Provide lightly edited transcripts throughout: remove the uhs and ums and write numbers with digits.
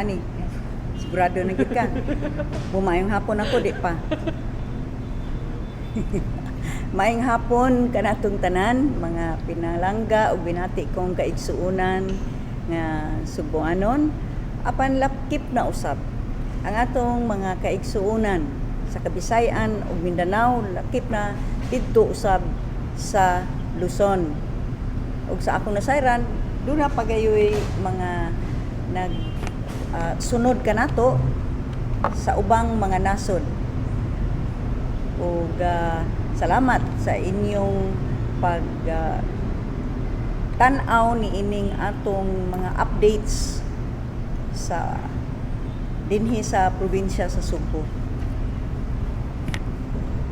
Ani, sigurado na gid ka. Bumayong hapon ako, di pa. Maayong hapon kanatong tanan, mga pinalangga ug binati kong kaigsuonan nga Sugboanon. Apan lakip na usab ang atong mga kaigsuonan sa Kabisayan ug Mindanao, lakip na didto usab sa Luzon. Ug sa akong nasayran, duna pa gayoy mga nag sunod kanato sa ubang mga nasod. Ug salamat sa inyong pag tan-aw ni ining atong mga updates sa dinhi sa probinsya sa Sugbo.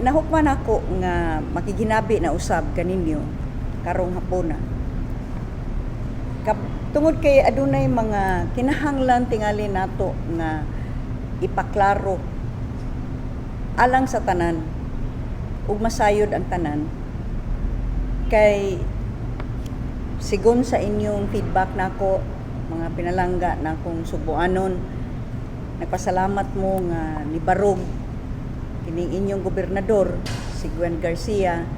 Nahukman ako nga makiginabi na usab kaninyo karong hapona. Tungod kay adunay mga kinahanglan tingali nato nga ipaklaro alang sa tanan ug masayod ang tanan, kay sigon sa inyong feedback nako, mga pinalangga nakong Sugboanon, nagpasalamat mo nga nibarog kining inyong gobernador, si Gwen Garcia,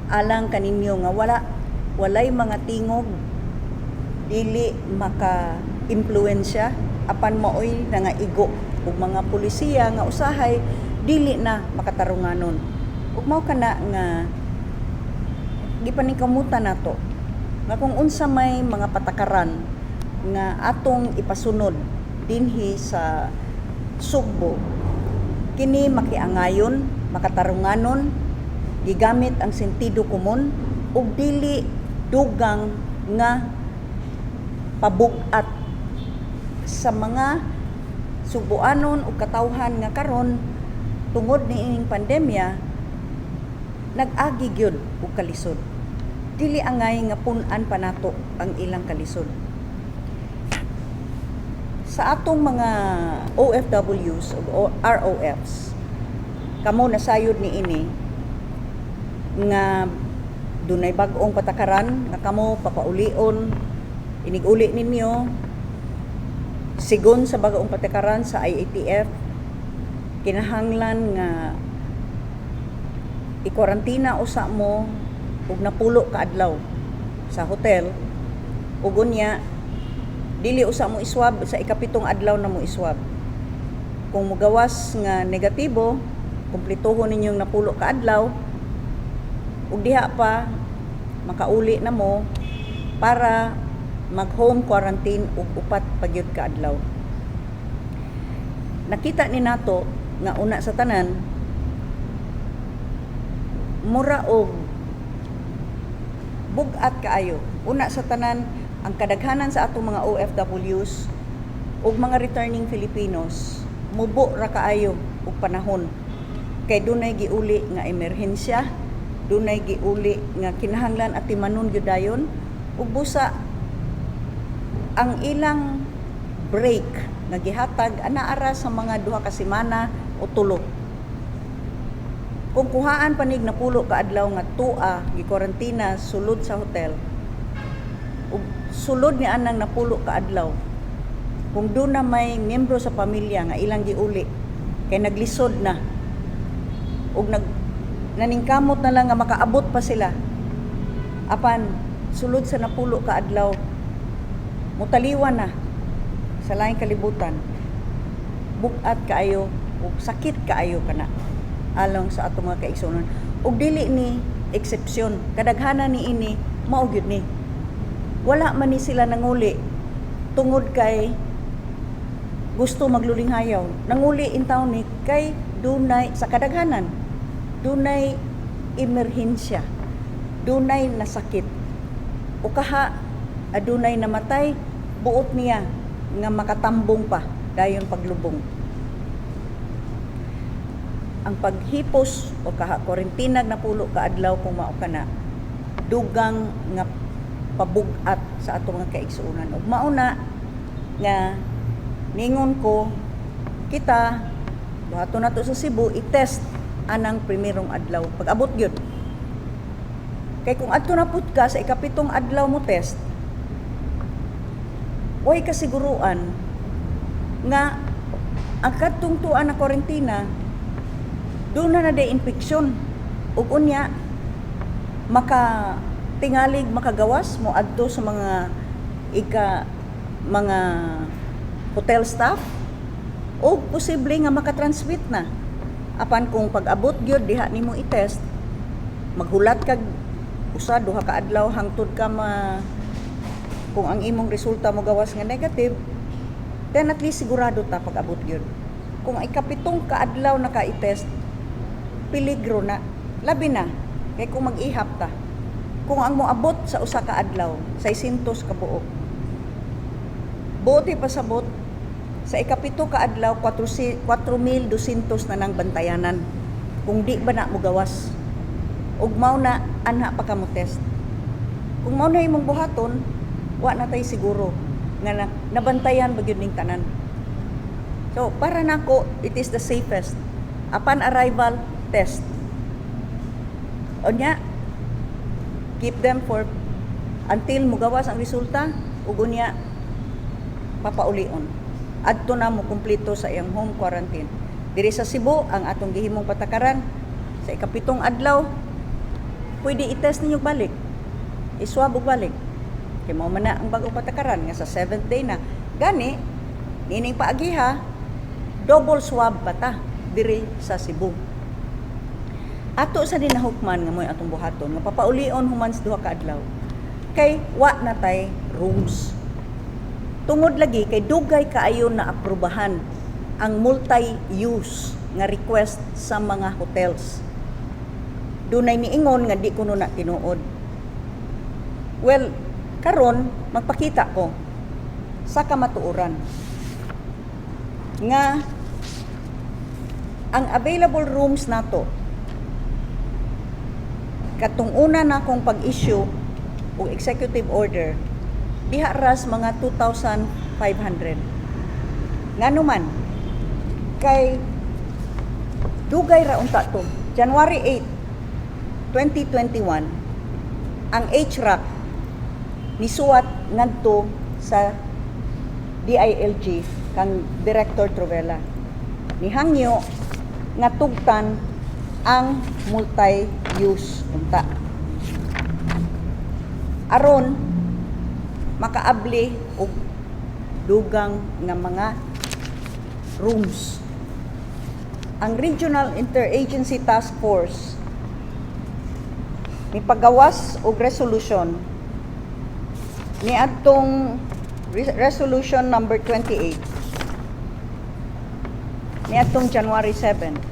alang kaninyo nga walay mga tingog, dili maka-impluwensya, apan maoy nangaigo ug mga pulisiya nga usahay dili na makatarunganon. Ug mao kana nga gipaningkamutan nato nga kung unsa may mga patakaran nga atong ipasunod dinhi sa Sugbo, kini makiangayon, makatarunganon, gigamit ang sentido komon ug dili dugang nga pabug-at sa mga Sugboanon ug katawhan nga karon, tungod niining pandemya, nag-agi gyud og kalisod. Dili angay nga pun-an pa nato ang ilang kalisod. Sa atong mga OFWs o ROFs, kamo nasayod ni ini nga dunay bag-ong patakaran nga kamo papaulion inig-uli ninyo. Sigon sa bag-ong patakaran sa IATF, kinahanglan nga ikuarantina usa mo og 10 ka adlaw sa hotel, ug unya dili usa mo iswab, sa ikapitong adlaw na mo iswab. Kung mugawas nga negatibo, kumplituhon ninyong 10 ka adlaw, ug diha pa makauli na mo para mag home quarantine og 4 pa gyud ka adlaw. Nakita ni nato nga una sa tanan, mura og bug-at kaayo. Una sa tanan, ang kadaghanan sa atong mga OFWs ug mga returning Filipinos mubo ra kaayo og panahon kay dunay giuli nga emerhensya, dunay giuli nga kinahanglan atimanon gyud dayon, ug busa ang ilang break nga gihatag anaa ra sa mga 2 ka semana o 3. Kung kuhaan panig 10 ka adlaw nga tua gikwarantina sulod sa hotel, ug sulod ni anang 10 ka adlaw, kung duna may miyembro sa pamilya nga ilang giuli kay naglisod na ug naningkamot na lang nga makaabot pa sila, apan sulod sa 10 ka adlaw mutaliwan na sa laing kalibutan, bug-at kaayo ug sakit kaayo kana along sa atong mga kaigsuonan. Ug dili ni eksepsyon, kadaghanan ni ini mao gyud ni. Wala man ni sila nanguli tungod kay gusto maglulinghayaw. Nanguli intawon ni kay dunay, sa kadaghanan, dunay emerhensya, dunay nasakit o kaha adunay namatay, buot niya nga makatambong pa dayon paglubong. Ang paghipos o kaha kwarentinag 10 ka adlaw, kung mao kana, dugang nga pabug-at sa atong mga kaigsuonan. Ug mao na nga ningon ko, kita buhaton nato sa Cebu, i-test anang primerong adlaw pag abot gyud, kay kung adto na pud ka sa ikapitong adlaw mo test, way kasiguruan. Nga ang kadtong tuan na kwarentina, duna na day infeksyon. Ug unya maka tingalig makagawas mo adto sa mga ika mga hotel staff o posible nga makatransmit na. Apan kung pag-abot gyud diha nimo i-test, maghulat kag usa duha ka adlaw hangtod ka ma kung ang imong resulta mo gawas nga negative, then at least sigurado ta pag-abot gyud. Kung ay kapitong kaadlaw na ka i-test, peligro na. Labi na kay kung mag-ihap ta. Kung ang moabot sa usa ka adlaw, 600 ka buok. Buot pasabot sa ikapito ka adlaw, 4,200 na nang bantayanan. Kung di ba na mogawas? Ug mao na anha pa ka mo test. Kung mao na imong buhaton, wa na tay siguro nga nabantayan ba gyud ning tanan. So, para nako, it is the safest. Upon arrival, test. Unya, keep them for until mugawas ang resulta ug unya papaulion. Adto na mo kumpleto sa iyang home quarantine. Diri sa Cebu, ang atong gihimong patakaran sa ikapitong adlaw, pwede i-test ninyo balik. I-swab og balik. Kay mao man na ang bag-ong patakaran nga sa seventh day na. Gani, nining paagiha, double swab pa ta diri sa Cebu. Ato sa dinahukman nga mo'y atong buhaton nga papaulion human sa duha ka adlaw. Kay wa na tay rooms. Tungod lagi kay dugay kaayo na aprubahan ang multi-use nga request sa mga hotels. Dunay niingon nga di kuno na tinuod. Well, karon magpakita ko sa kamatuoran nga ang available rooms nato katong una na akong pag-issue og executive order diha ras mga 2,500. Ngano man kay dugay ra unta to. January 8, 2021, ang HRAC nisuwat ngadto sa DILG kang Director Trovela. Nihangyo nga tugtan ang multi-use unta. Aron makaabli og dugang nga mga rooms. Ang Regional Interagency Task Force nipagawas og resolution niadtong resolution number 28 niadtong January 7.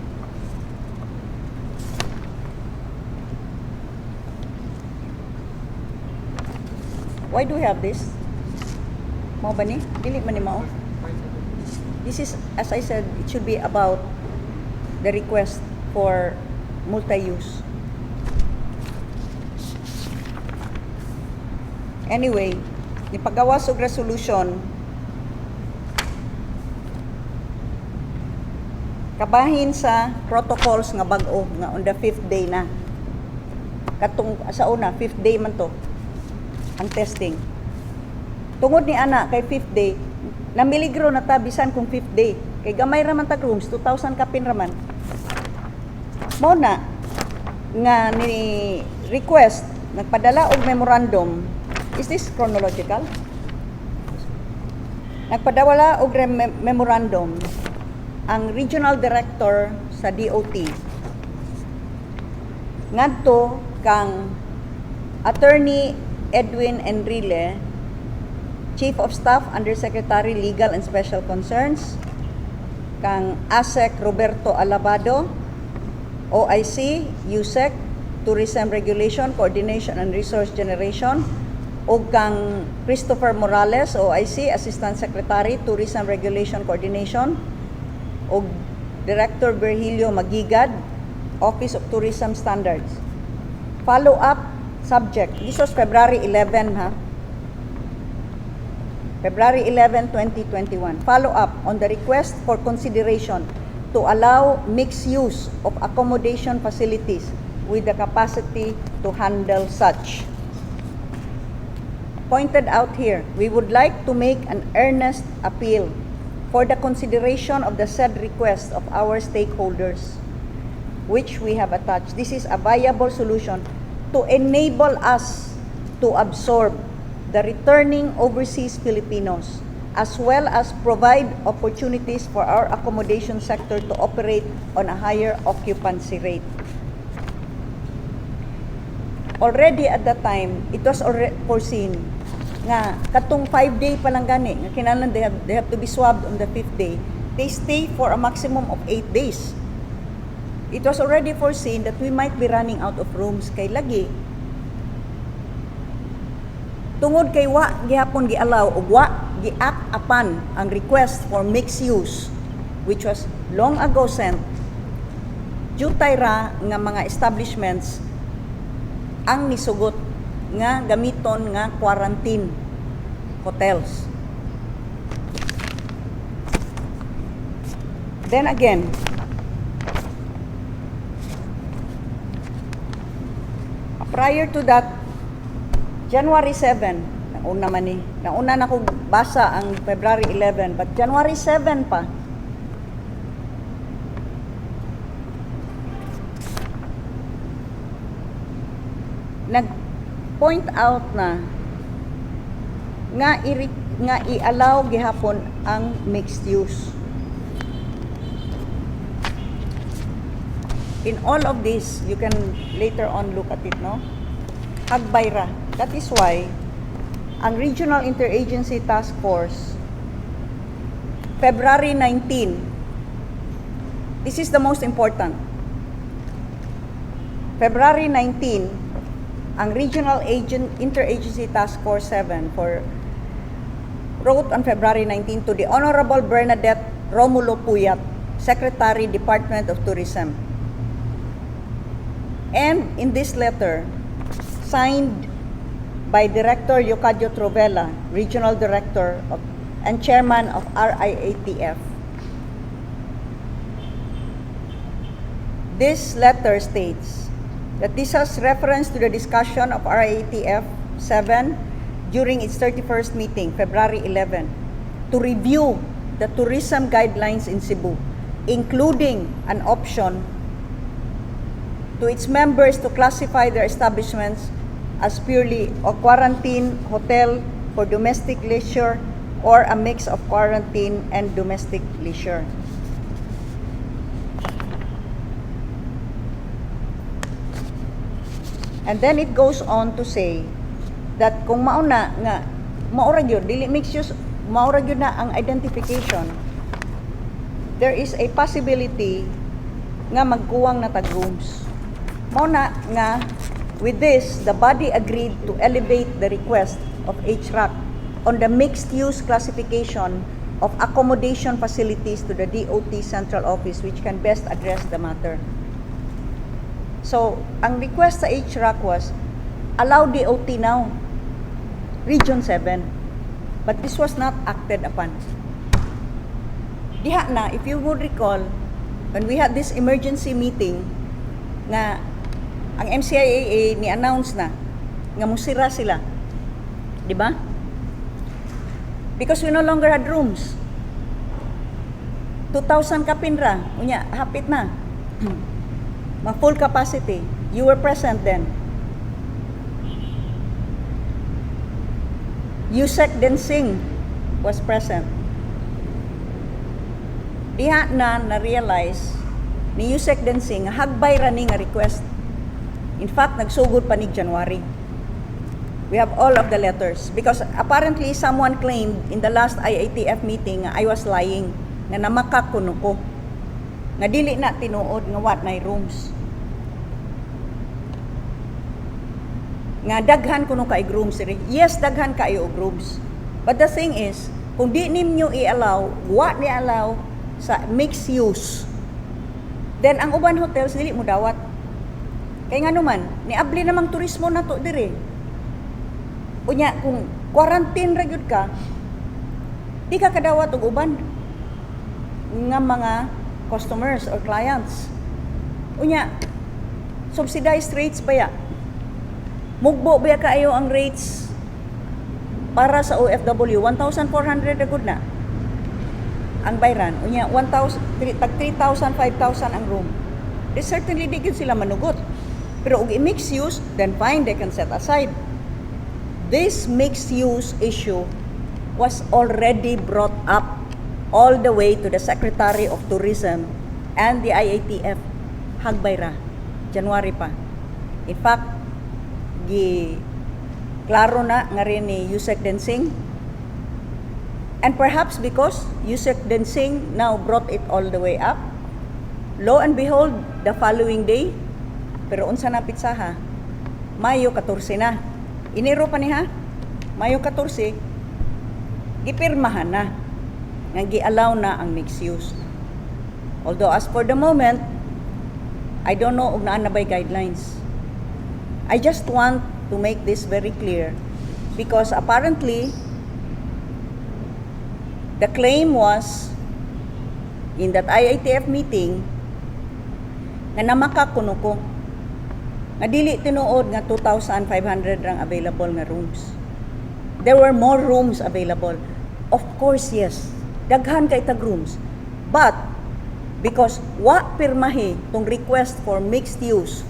Why do we have this? Mao ba ni? Dili man ni mao. This is, as I said, it should be about the request for multi-use. Anyway, nipagawas og resolution kabahin sa protocols nga bag-o nga on the fifth day na. Katong sa una, fifth day man to ang testing. Tungod ni ana kay fifth day, namiligro na ta bisan kung fifth day. Kay gamay ra man tag rooms, 2,000 kapin ra man. Mao na nga ni request, nagpadala og memorandum. Is this chronological? Nagpadala og memorandum ang regional director sa DOT ngadto kang Attorney Edwin Enrile, Chief of Staff, Undersecretary, Legal and Special Concerns, kang ASEC Roberto Alabado, OIC, USEC, Tourism Regulation, Coordination and Resource Generation, ug kang Christopher Morales, OIC, Assistant Secretary, Tourism Regulation Coordination, ug Director Virgilio Magigad, Office of Tourism Standards. Follow up subject. This was February 11, ha? February 11, 2021. Follow up on the request for consideration to allow mixed use of accommodation facilities with the capacity to handle such. Pointed out here, we would like to make an earnest appeal for the consideration of the said request of our stakeholders, which we have attached. This is a viable solution to enable us to absorb the returning overseas Filipinos as well as provide opportunities for our accommodation sector to operate on a higher occupancy rate. Already at that time, it was already foreseen nga katong 5 day pa lang gani nga kinahanglan they have to be swabbed on the fifth day. They stay for a maximum of 8 days. It was already foreseen that we might be running out of rooms kay lagi tungod kay wa gihapon gi-allow ug wa gi-act upon ang request for mixed use, which was long ago sent. Jutay ra nga mga establishments ang nisugot nga gamiton nga quarantine hotels. Then again, prior to that, January 7, nauna man ni, nauna na ko basa ang February 11, but January 7 pa, nag-point out na nga i-allow gihapon ang mixed use. In all of this, you can later on look at it, no? Hagbay ra. That is why ang Regional Interagency Task Force, February 19, this is the most important. February 19, ang Regional Interagency Task Force 7 for wrote on February 19 to the Honorable Bernadette Romulo Puyat, Secretary, Department of Tourism. And in this letter, signed by Director Leocadio Trovela, Regional Director and Chairman of RIATF, this letter states that this has reference to the discussion of RIATF 7 during its 31st meeting, February 11, to review the tourism guidelines in Cebu, including an option to its members to classify their establishments as purely a quarantine hotel for domestic leisure or a mix of quarantine and domestic leisure. And then it goes on to say that kung mauna nga maura gyud dili mixed use, maura gyud na ang identification, there is a possibility nga magkuwang na tag rooms. Mao na nga with this, the body agreed to elevate the request of HRAC on the mixed use classification of accommodation facilities to the DOT Central Office, which can best address the matter. So, ang request sa HRAC was, allow DOT now, Region 7. But this was not acted upon. Diha na, if you would recall, when we had this emergency meeting, nga ang MCIAA ni-announce na nga musira sila. Di ba? Because we no longer had rooms. 2,000 kapin ra. Unya, hapit na ma full capacity. You were present then. Usec Densing was present. Diha na na-realize ni Usec Densing nga hagbay ra ni nga request. In fact, nagsugod pa ni January. We have all of the letters because apparently someone claimed in the last IATF meeting nga I was lying, nga namakak kuno ko. Nga dili na tinuod nga wa nay rooms. Nga daghan kuno kay rooms diri. Yes, daghan kaayo og rooms. But the thing is, kung di ninyo i-allow, wa ni allow sa mixed use, then ang uban hotels dili mo dawat. Kay nga naman, niabli namang turismo nato diri. Unya kung quarantine ra gyud ka, di ka kadawat og uban nga mga customers or clients. Unya, subsidized rates ba ya? Mugbo ba kaayo ang rates para sa OFW? 1,400 na gud na. Ang bayran unya 1,000, tag 3,000, 5,000 ang room. They certainly di gyud sila manugot. Pero og i-mix use, then fine, they can set aside. This mixed use issue was already brought up all the way to the Secretary of Tourism and the IATF hagbay ra, January pa. In fact, gi klaro na nga rin ni Usec Densing. And perhaps because Usec Densing now brought it all the way up, lo and behold, the following day, pero unsa na pitsaha? Mayo 14 na. Enero pa ni ha? Mayo 14, gipirmahan na nga gi-allow na ang mixed use. Although as for the moment, I don't know kung naa na ba'y guidelines. I just want to make this very clear because apparently the claim was in that IATF meeting nga namakak kuno ko nga dili tinuod nga 2,500 rang available nga rooms. There were more rooms available. Of course, yes. Daghan kay tag rooms. But because wa pirmahi tong request for mixed use,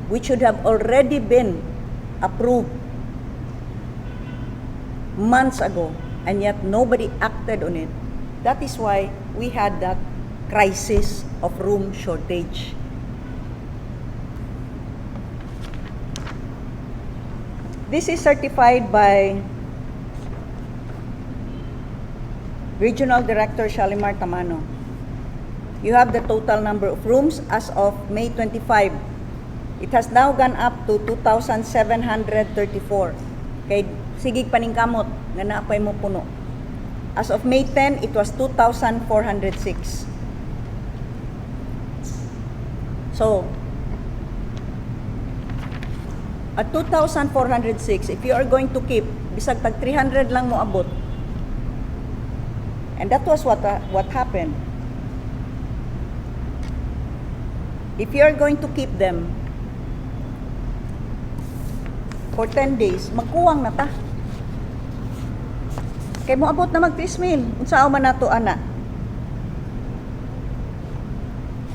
which should have already been approved months ago, and yet nobody acted on it. That is why we had that crisis of room shortage. This is certified by Regional Director Shalimar Tamano. You have the total number of rooms as of May 25. It has now gone up to 2,734. Kay sigig paningkamot nga naa pay mo puno. As of May 10, it was 2,406. So, at 2,406, if you are going to keep, bisag tag 300 lang mo abot. And that was what happened. If you are going to keep them for 10 days, magkuwang na ta. Kay mo abot na mag 3 mil. Unsa man nato ana?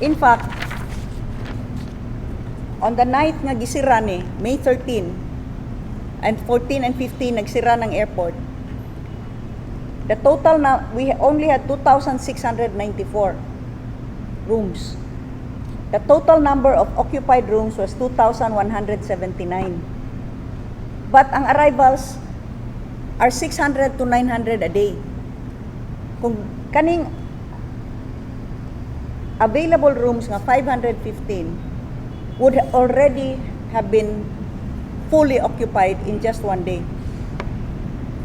In fact, on the night nga gisira ni, May 13, and 14 and 15 nagsira ng airport, the total na, we only had 2,694 rooms. The total number of occupied rooms was 2,179. But ang arrivals are 600 to 900 a day. Kung kaning available rooms nga 515 would already have been fully occupied in just one day.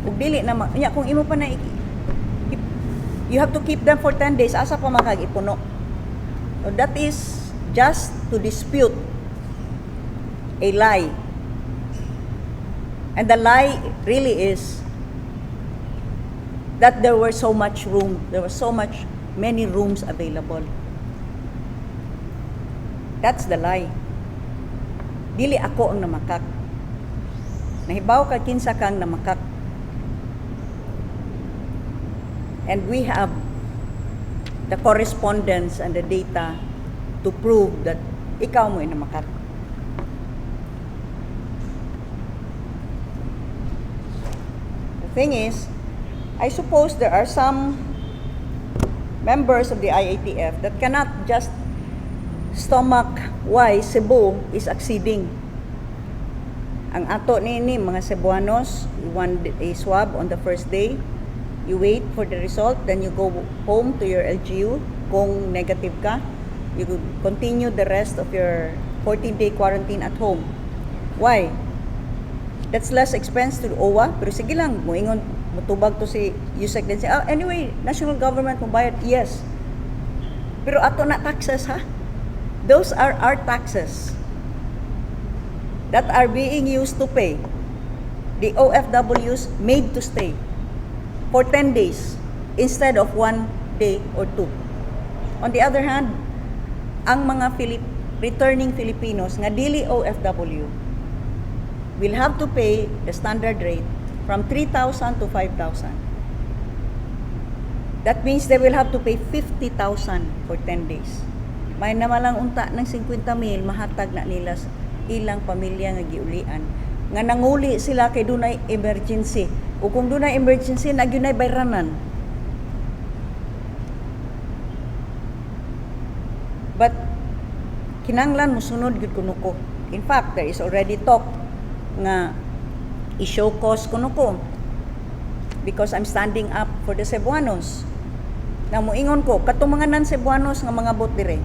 Ug dili na nya kung imo pa na you have to keep them for 10 days, asa pa makag ipuno? So that is just to dispute a lie. And the lie really is that there were so much room, there were so much many rooms available. That's the lie. Dili ako ang namakak. Nahibaw ka kinsa kang namakak. And we have the correspondence and the data to prove that ikaw mo namakak. The thing is, I suppose there are some members of the IATF that cannot just stomach why Cebu is acceding. Ang ato ni mga Cebuanos, one a swab on the first day, you wait for the result, then you go home to your LGU. Kung negative ka, you could continue the rest of your 14-day quarantine at home. Why? That's less expense to the OWWA, pero sige lang, muingon, mutubag to si Usec din siya. "Ah, anyway, national government mo bayad." Yes. Pero ato na taxes ha. Those are our taxes that are being used to pay the OFWs made to stay for 10 days instead of one day or two. On the other hand, ang mga returning Filipinos nga dili OFW will have to pay the standard rate from 3,000 to 5,000. That means they will have to pay 50,000 for 10 days. May naman lang unta ng 50 mil mahatag na nila sa ilang pamilya nga giulian. Nga nanguli sila kay dunay emergency. O kung dunay emergency, na gyud bayranan. But kinanglan musunod gyud kuno ko. In fact, there is already talk nga i-show cause kuno ko because I'm standing up for the Cebuanos. Na muingon ko, katong mga non-Cebuanos nga mga bot dire,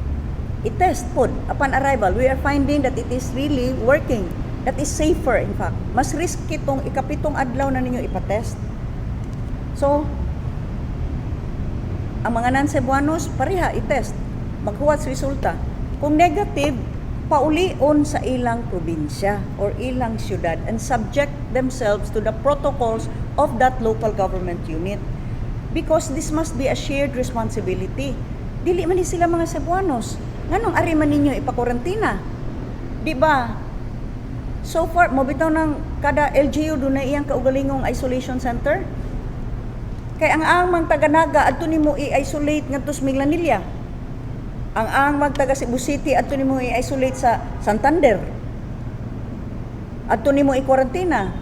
i-test pod upon arrival. We are finding that it is really working. That is safer, in fact. Mas risky tong ikapitong adlaw na ninyo ipatest. So, ang mga non-Cebuanos, pareha, i-test. Maghuwat sa resulta. Kung negative, paulion sa ilang probinsya or ilang syudad and subject themselves to the protocols of that local government unit. Because this must be a shared responsibility. Dili man ni sila mga Cebuanos. Nganong ari man ninyo ipakurantina? Di ba? So far, mo bitaw ng kada LGU dunay iyang kaugalingong isolation center. Kay ang mang taga-Naga adto nimo i-isolate ngadto sa Minglanilla. Ang magtaga Cebu City, adto nimo i-isolate sa Santander. Adto nimo i-kwarantina.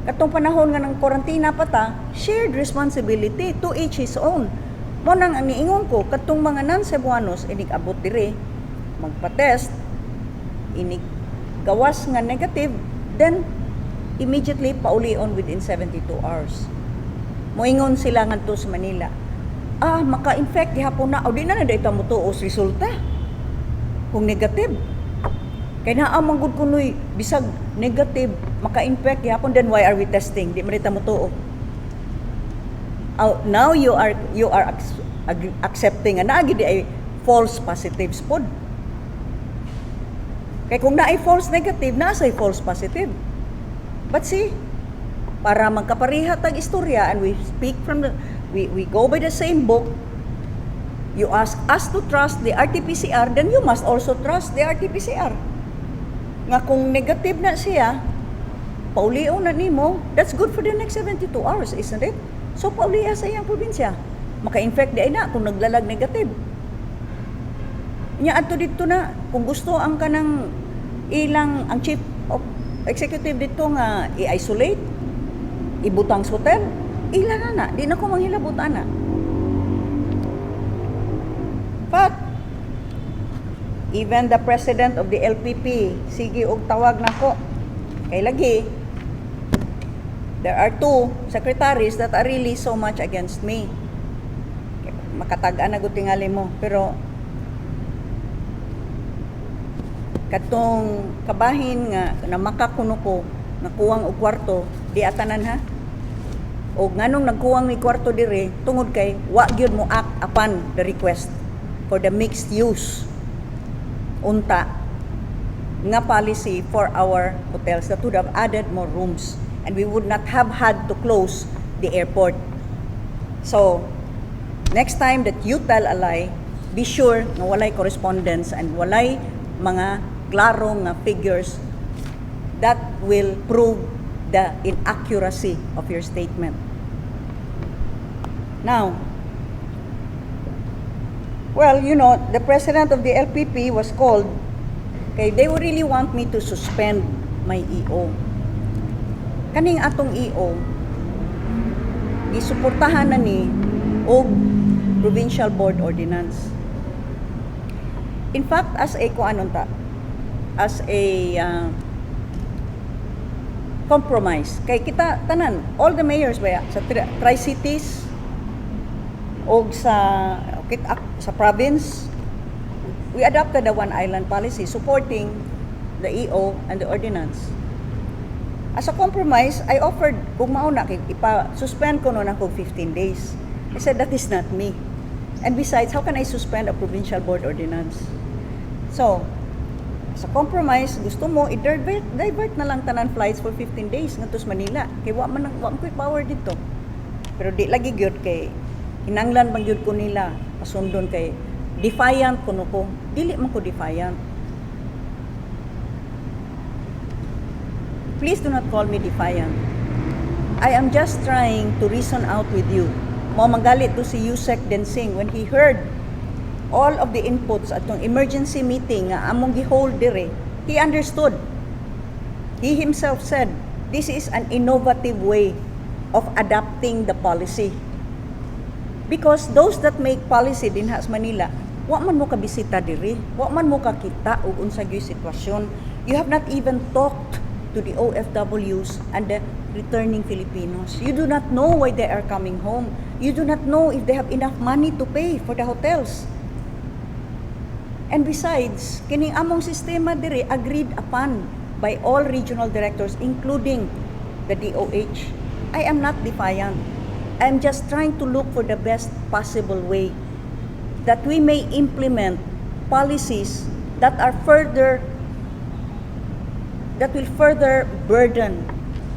Katong panahon nga ng kwarantina pa ta, shared responsibility, to each his own. Mo nang ang niingon ko, katong mga non-Cebuanos inig abot dire, magpa-test, inig gawas nga negative, then immediately paulion within 72 hours. Moingon sila ngadto sa Manila. "Ah, maka-infect gihapon na." O di na na dito mo tuos resulta. Kung negative. Kay naa man gud kunoy bisag negative, maka-infect gihapon, then why are we testing? Di man ta mo tuo. Oh, now you are accepting nga naa gid ay false positives pod. Kay kung naay false negative, naa say false positive. But see, para magkapareha tag istorya and we speak from the we go by the same book, you ask us to trust the RT-PCR, then you must also trust the RT-PCR. Nga kung negative na siya, paulion na nimo, that's good for the next 72 hours, isn't it? So pauliya sa iyang probinsya. Maka-infect di ay na kung naglalag negative. Nya adto dito na kung gusto ang kanang ilang ang chief of executive dito nga i-isolate, ibutang sa hotel, ila na na, di na ko manghilabot ana. But even the president of the LPP, sige og tawag nako. Kay lagi there are two secretaries that are really so much against me. Makatag-an na gud tingali mo, pero katong kabahin nga namaka kuno ko nakuwang og kwarto di atanan ha, og nganong nagkuwang mi kwarto dire tungod kay wa gyud mo act upon the request for the mixed use unta nga policy for our hotels that would have added more rooms and we would not have had to close the airport. So, next time that you tell a lie, be sure nga walay correspondence and walay mga klaro nga figures that will prove the inaccuracy of your statement. Now, well, the president of the LPP was called. Okay, they would really want me to suspend my EO. Kaning atong EO, gisuportahan na ni og Provincial Board Ordinance. In fact, as a kuanon ta, as a compromise, kay kita tanan, all the mayors ba sa Tri-Cities og sa okay, sa province, we adopted the one island policy supporting the EO and the ordinance. As a compromise, I offered, kung mao na, kay ipa-suspend ko no ako 15 days. I said, "That is not me. And besides, how can I suspend a provincial board ordinance?" So, as a compromise, gusto mo, i-divert divert na lang tanan flights for 15 days ngadto sa Manila. Kay wa man ko'y power dito. Pero di lagi gyud kay hinanglan bang gyud ko nila pasundon kay defiant kuno ko. Dili man ko defiant. Please do not call me defiant. I am just trying to reason out with you. Mao manggali to si Usec Densing when he heard all of the inputs atong emergency meeting nga among gihold dire, he understood. He himself said, "This is an innovative way of adapting the policy." Because those that make policy dinha sa Manila, wa man mo kabisita diri, wa man mo kakita og unsa gyud sitwasyon. You have not even talked to the OFWs and the returning Filipinos. You do not know why they are coming home. You do not know if they have enough money to pay for the hotels. And besides, kining among sistema diri agreed upon by all regional directors, including the DOH. I am not defiant. I'm just trying to look for the best possible way that we may implement policies that will further burden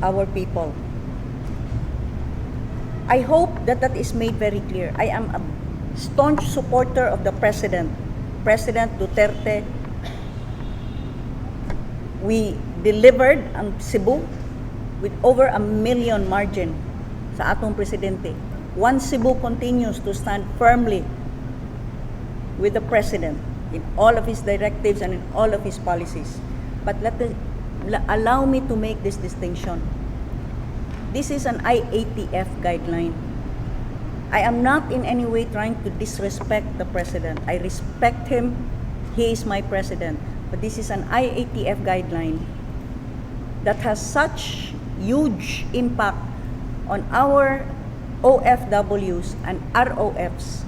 our people. I hope that that is made very clear. I am a staunch supporter of the president, President Duterte. We delivered ang Cebu with over a million margin sa atong presidente. One Cebu continues to stand firmly with the president in all of his directives and in all of his policies. But allow me to make this distinction. This is an IATF guideline. I am not in any way trying to disrespect the president. I respect him. He is my president. But this is an IATF guideline that has such huge impact on our OFWs and ROFs.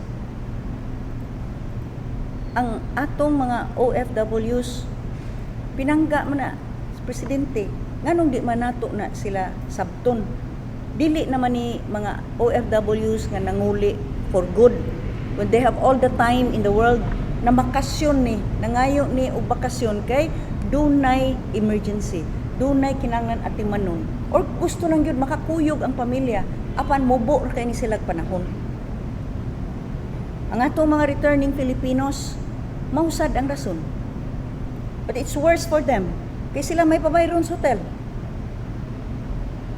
Ang atong mga OFWs, pinangga man na sa presidente. Nganong di man nato na sila sabton? Dili naman ni mga OFWs nga nanguli for good when they have all the time in the world na bakasyon ni, nangayo ni og bakasyon kay dunay emergency, dunay kinahanglan atimanon or gusto lang gyud makakuyog ang pamilya, apan mubo ra kay ni sila panahon. Ang atong mga returning Filipinos, mausad ang rason. But it's worse for them. Kay sila may pabayron sa hotel.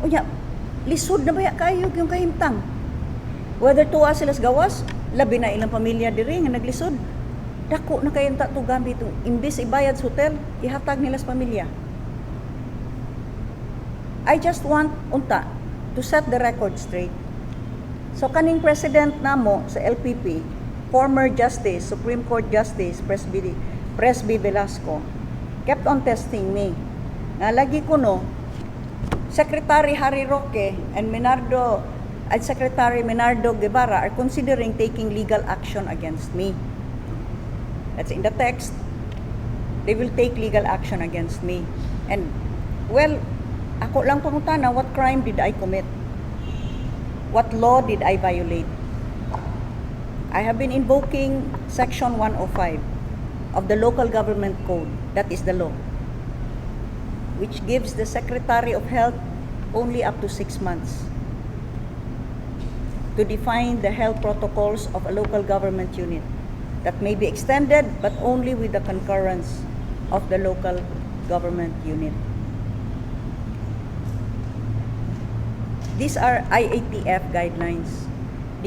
Unya, lisod na baya kayo yung kahimtang. Whether tuwa sila sa gawas, labi na ilang pamilya diri nga naglisod. Dako na kayo ta to gamit. Imbis ibayad sa hotel, ihatag nila sa pamilya. I just want unta to set the record straight. So kaning president namo sa LPP, former Justice, Supreme Court Justice Presby Velasco, kept on testing me. Nga lagi ko no, Secretary Harry Roque and Menardo at Secretary Menardo Guevarra are considering taking legal action against me. That's in the text. They will take legal action against me. And, well, ako lang pangutana, what crime did I commit? What law did I violate? I have been invoking Section 105 of the Local Government Code. That is the law, which gives the Secretary of Health only up to 6 months to define the health protocols of a local government unit that may be extended, but only with the concurrence of the local government unit. These are IATF guidelines.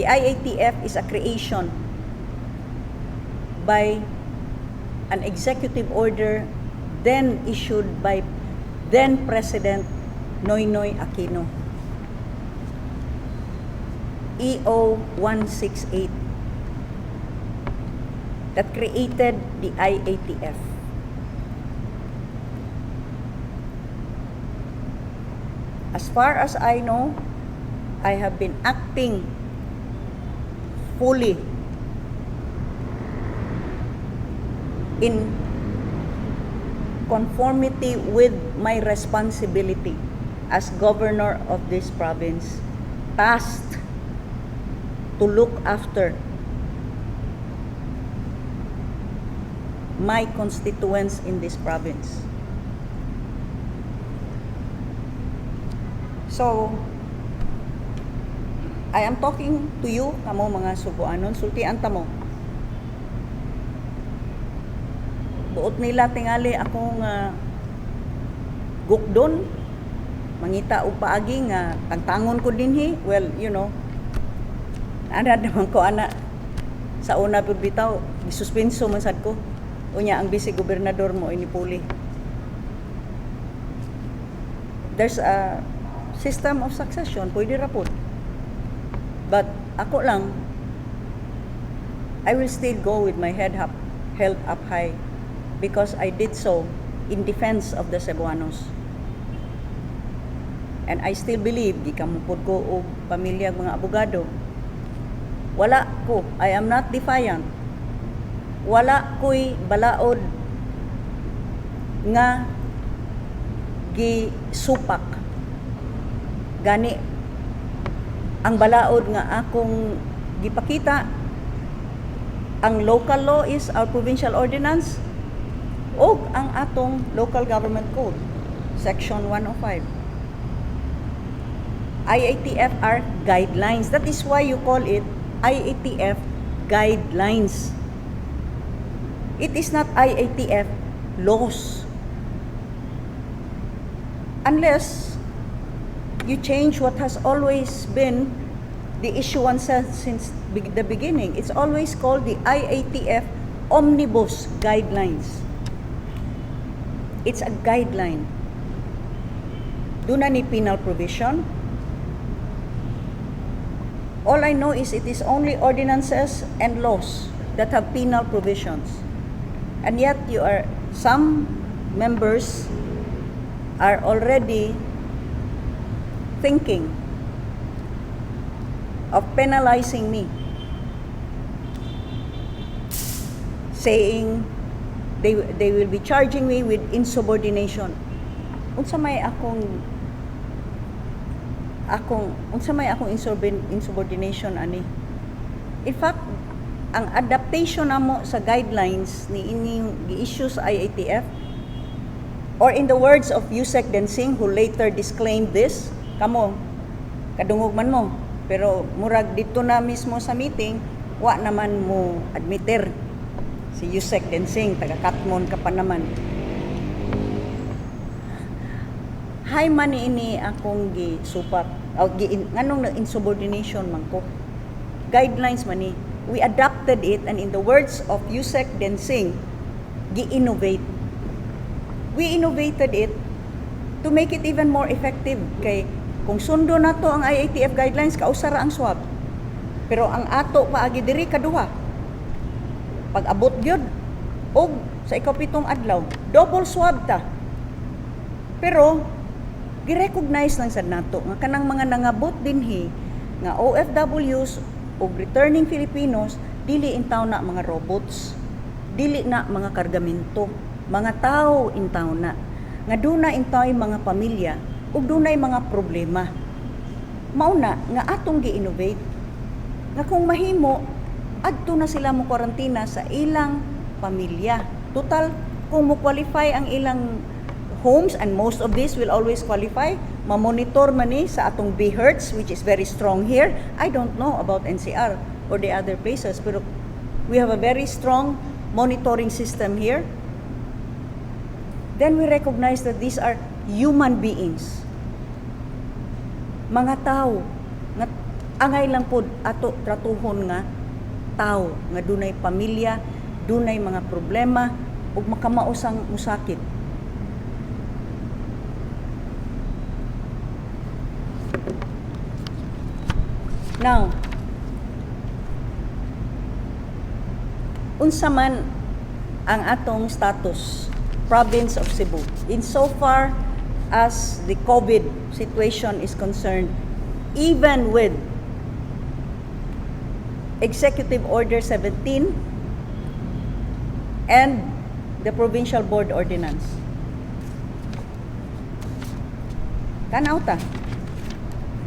The IATF is a creation by an executive order then issued by then President Noynoy Aquino. EO 168 that created the IATF. As far as I know, I have been acting fully in conformity with my responsibility as governor of this province, tasked to look after my constituents in this province. So, I am talking to you, kamo mga Subuanon, sultian ta mo. Buot nila tingali akong gukdon, mangita og paagi nga tangtangon ko dinhi, well. Ana naman ko ana sa una pud bitaw, gisuspenso man sad ko. Unya ang vice gobernador mo inipuli. There's a system of succession, pwede ra pud. But ako lang, I will still go with my head held up high because I did so in defense of the Cebuanos. And I still believe, gikan man pud ko og pamilya, mga abogado. Wala ko, I am not defiant. Wala ko'y balaod nga gisupak. Gani, ang balaod nga akong gipakita, ang local law is our provincial ordinance o ang atong local government code, section 105. IATF are guidelines. That is why you call it IATF guidelines. It is not IATF laws. Unless you change what has always been the issuance since the beginning. It's always called the IATF Omnibus Guidelines. It's a guideline. Duna ni penal provision. All I know is it is only ordinances and laws that have penal provisions. And yet you are some members are already thinking of penalizing me, saying they will be charging me with insubordination. Unsa may akong insubordination ani? In fact, ang adaptation namo sa guidelines ni ining gi-issue sa IATF, or in the words of Usec Densing, who later disclaimed this, kamo kadungog man mo, pero murag dito na mismo sa meeting wa naman mo admitter si Usec Densing, taga Katmon ka pa naman. Hay man ni ini akong gisupak o gi, nganong na insubordination man ko? Guidelines man ni. We adapted it, and in the words of Usec Densing, gi-innovate. We innovated it to make it even more effective, kay kung sundo nato ang IATF guidelines, kausa ra ang swab, pero ang ato paagi diri, kaduha, pag abot gyud og sa ikapitong adlaw, double swab ta. Pero gi-recognize lang sad nato nga kanang mga nangabot dinhi nga OFWs ug returning Filipinos, dili intaw na mga robots, dili na mga kargamento, mga tao intaw na nga duna intaw'y mga pamilya ug dunay mga problema. Mao na nga atong gi-innovate nga kung mahimo, adto na sila mo kwarantina sa ilang pamilya. Total, kung mo qualify ang ilang homes, and most of this will always qualify, mamonitor man ni sa atong BHERTS, which is very strong here. I don't know about NCR or the other places, pero we have a very strong monitoring system here. Then we recognize that these are human beings, mga tao nga angay lang pod ato tratuhon nga tao nga dunay pamilya, dunay mga problema ug makamaosang musakit. Now, unsa man ang atong status, province of Cebu, in so far as the COVID situation is concerned, even with Executive Order 17 and the Provincial Board Ordinance? Tanaw ta.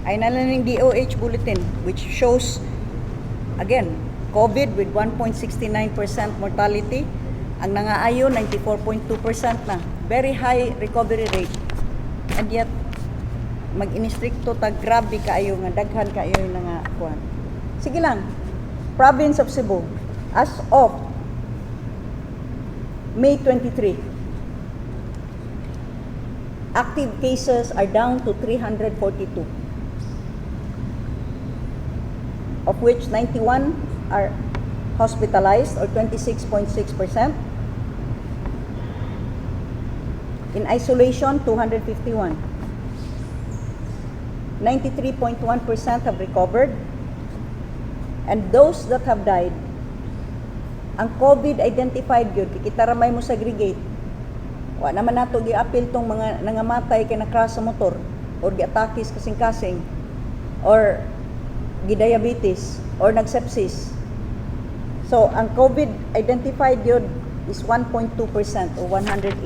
Ay na lang DOH bulletin, which shows again COVID with 1.69% mortality. Ang nangaayo, 94.2% na. Very high recovery rate. And yet mag-inistrikto ta, grabe kaayo nga daghan kaayo yung nga kuan. Sige lang. Province of Cebu as of May 23, active cases are down to 342. of which 91 are hospitalized or 26.6%. In isolation, 251. 93.1% have recovered. And those that have died, ang COVID identified gyud, kay kita ra may mo segregate. Wa naman nato giapil tong mga nangamatay kay na-crash sa motor or giatake sa kasing-kasing or gidiabetes or nagsepsis. So, ang COVID identified yun is 1.2% or 182.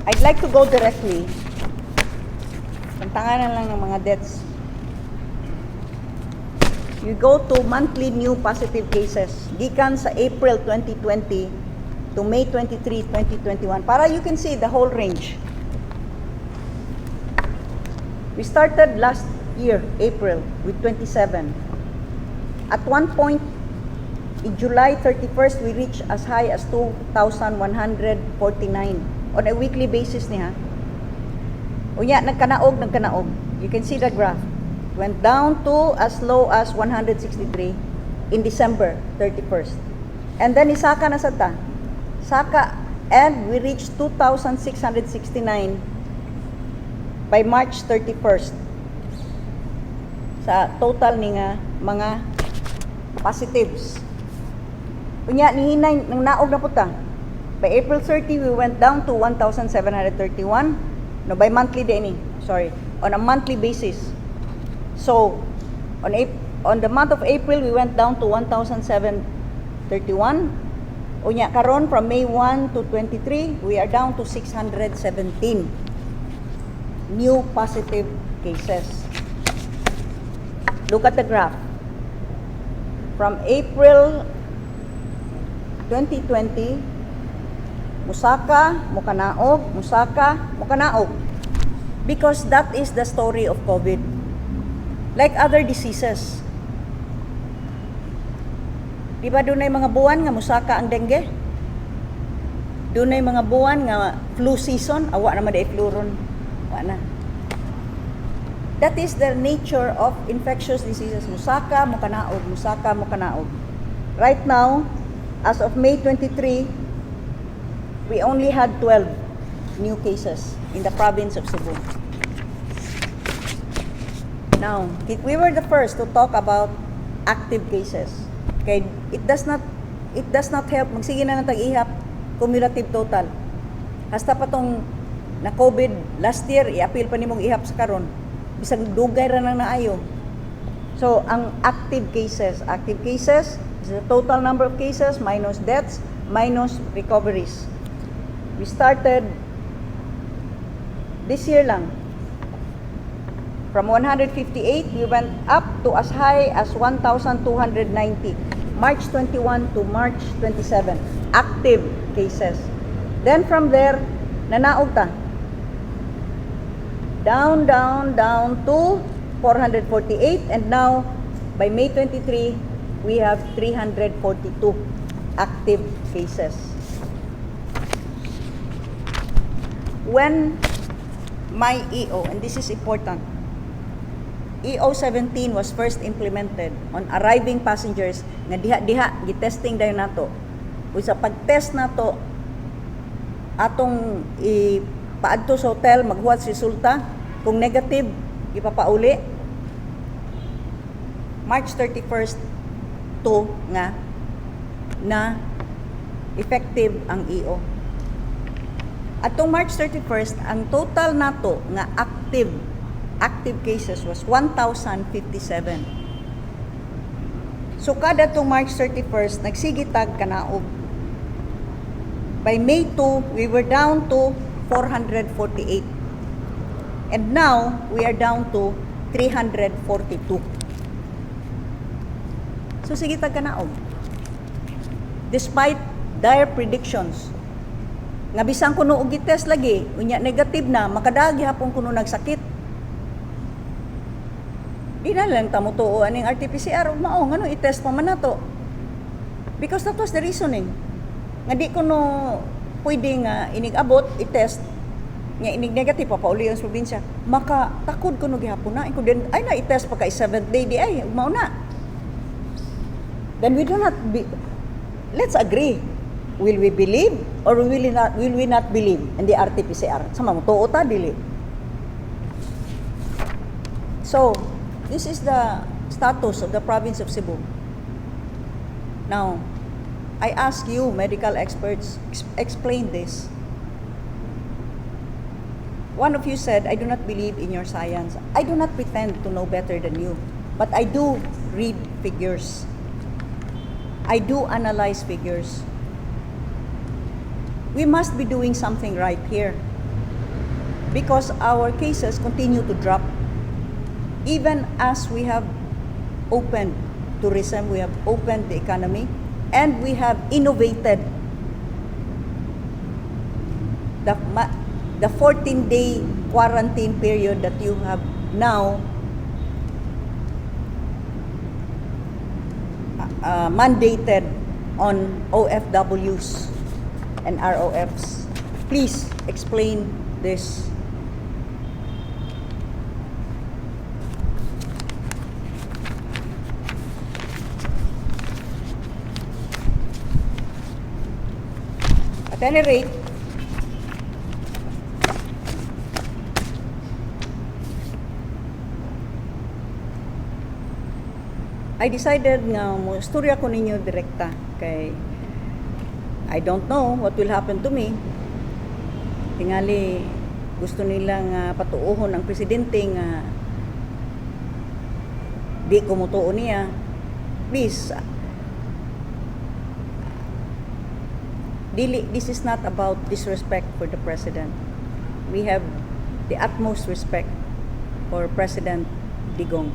I'd like to go directly. Pantanganan lang ng mga deaths. You go to monthly new positive cases gikan sa April 2020 to May 23, 2021, para you can see the whole range. We started last year, April, with 27. At one point, in July 31st, we reached as high as 2,149 on a weekly basis niya. Unya, nagkanaog, nagkanaog. You can see the graph. Went down to as low as 163 in December 31st. And then, isaka na sa ta. Saka, and we reached 2,669 by March 31st sa total ni nga mga positives. Unya, nihinay, nang naog na puta. By April 30, we went down to 1,731. No, by monthly din eh. Sorry. On a monthly basis. So, on the month of April, we went down to 1,731. Unya, karon from May 1 to 23, we are down to 617 new positive cases. Look at the graph. From April 2020, musaka, mukanaog, musaka, mukanaog. Because that is the story of COVID. Like other diseases. Di ba dunay mga buwan nga musaka ang dengue? Dunay mga buwan nga flu season, awa naman diay flu ron. Wa na. That is the nature of infectious diseases. Musaka, mukanaog, musaka, mukanaog. Right now, as of May 23, we only had 12 new cases in the province of Cebu. Now, we were the first to talk about active cases. Okay, it does not help magsige na lang tag-ihap cumulative total. Hasta pa tong na COVID last year, i-appeal pa nimong ihap sa karon. Bisag dugay ra nang naayo. So, ang active cases is the total number of cases minus deaths minus recoveries. We started this year lang. From 158, we went up to as high as 1,290. March 21 to March 27. Active cases. Then from there, nanaog ta. Down, down, down to 448, and now by May 23, we have 342 active cases. When my EO, and this is important, EO 17 was first implemented on arriving passengers nga diha-diha gitesting dayon nato. Ug sa pag-test nato, atong ipaadto sa hotel, maghuwat sa resulta. Kung negative, ipapauli. March 31st to nga na effective ang EO. Atong March 31st, ang total nato nga active cases was 1,057. So kada tong March 31st, nagsige tag kanaog. By May 2, we were down to 448. And now, we are down to 342. So sige tag kanaog. Despite dire predictions, nga bisan kuno og gitest lagi, unya negative na, makadaog gihapon kuno nagsakit. Di na lang ta motuo aning RT-PCR ug mao ngano i-test pa man nato. Because that was the reasoning. Nga di kuno pwede nga inig-abot i-test. Nga inig negative, papauli ang probinsya. Maka takod kuno gihapon na. Iko din ay na i-test pa kay seventh day di ay mao na. Then we do not be, let's agree. Will we believe or will we not believe in the RT-PCR? Sama mo tuo ta dili. So, this is the status of the province of Cebu. Now, I ask you, medical experts, explain this. One of you said, "I do not believe in your science." I do not pretend to know better than you, but I do read figures. I do analyze figures. We must be doing something right here because our cases continue to drop. Even as we have opened tourism, we have opened the economy, and we have innovated the 14-day quarantine period that you have now mandated on OFWs and ROFs. Please explain this. At any rate, I decided nga mo istorya ko ninyo direkta kay I don't know what will happen to me. Tingali gusto nila nga patuohon ang presidente nga di ko motuo niya. Please, dili, this is not about disrespect for the president. We have the utmost respect for President Digong.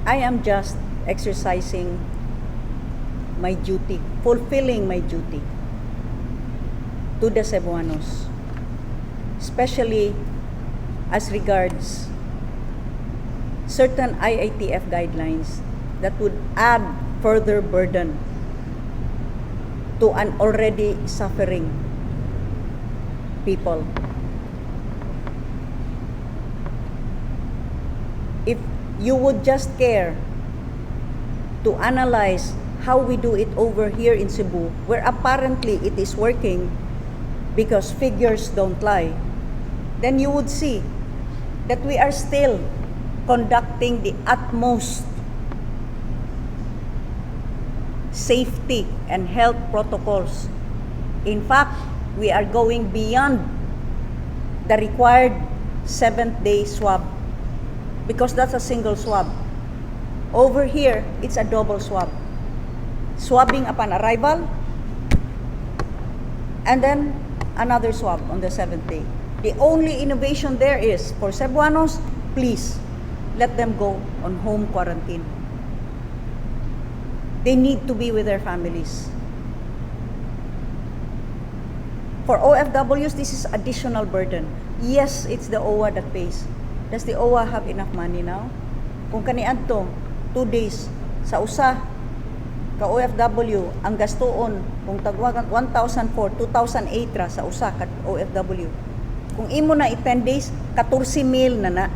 I am just exercising my duty, fulfilling my duty to the Cebuanos, especially as regards certain IATF guidelines that would add further burden to an already suffering people. If you would just care to analyze how we do it over here in Cebu, where apparently it is working because figures don't lie, then you would see that we are still conducting the utmost safety and health protocols. In fact, we are going beyond the required seventh day swab because that's a single swab. Over here, it's a double swab. Swabbing upon arrival and then another swab on the seventh day. The only innovation there is for Cebuanos, please let them go on home quarantine. They need to be with their families. For OFWs, this is additional burden. Yes, it's the OWWA that pays. Does the OWWA have enough money now? Kung kaniadto, 2 days, sa usa ka OFW, ang gastuon, kung tagwagan 1,004, 2,008 ra sa usa ka OFW. Kung imo na i 10 days, 14 mil na na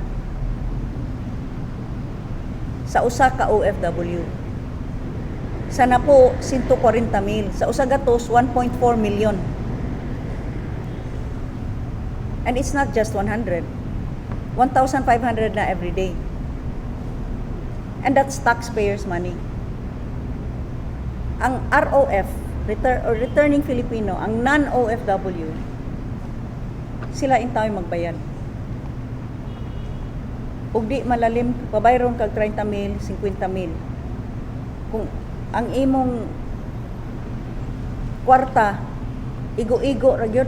sa usa ka OFW. Sa napo, 140 mil. Sa usa gatos, 1.4 million. And it's not just 100. 1,500 na every day. And that's taxpayers' money. Ang ROF, return, or returning Filipino, ang non-OFW, sila intaw'y magbayad. Ug di malalim, pabayron kag 30 mil, 50 mil. Kung ang imong kwarta, igo-igo ra gyud.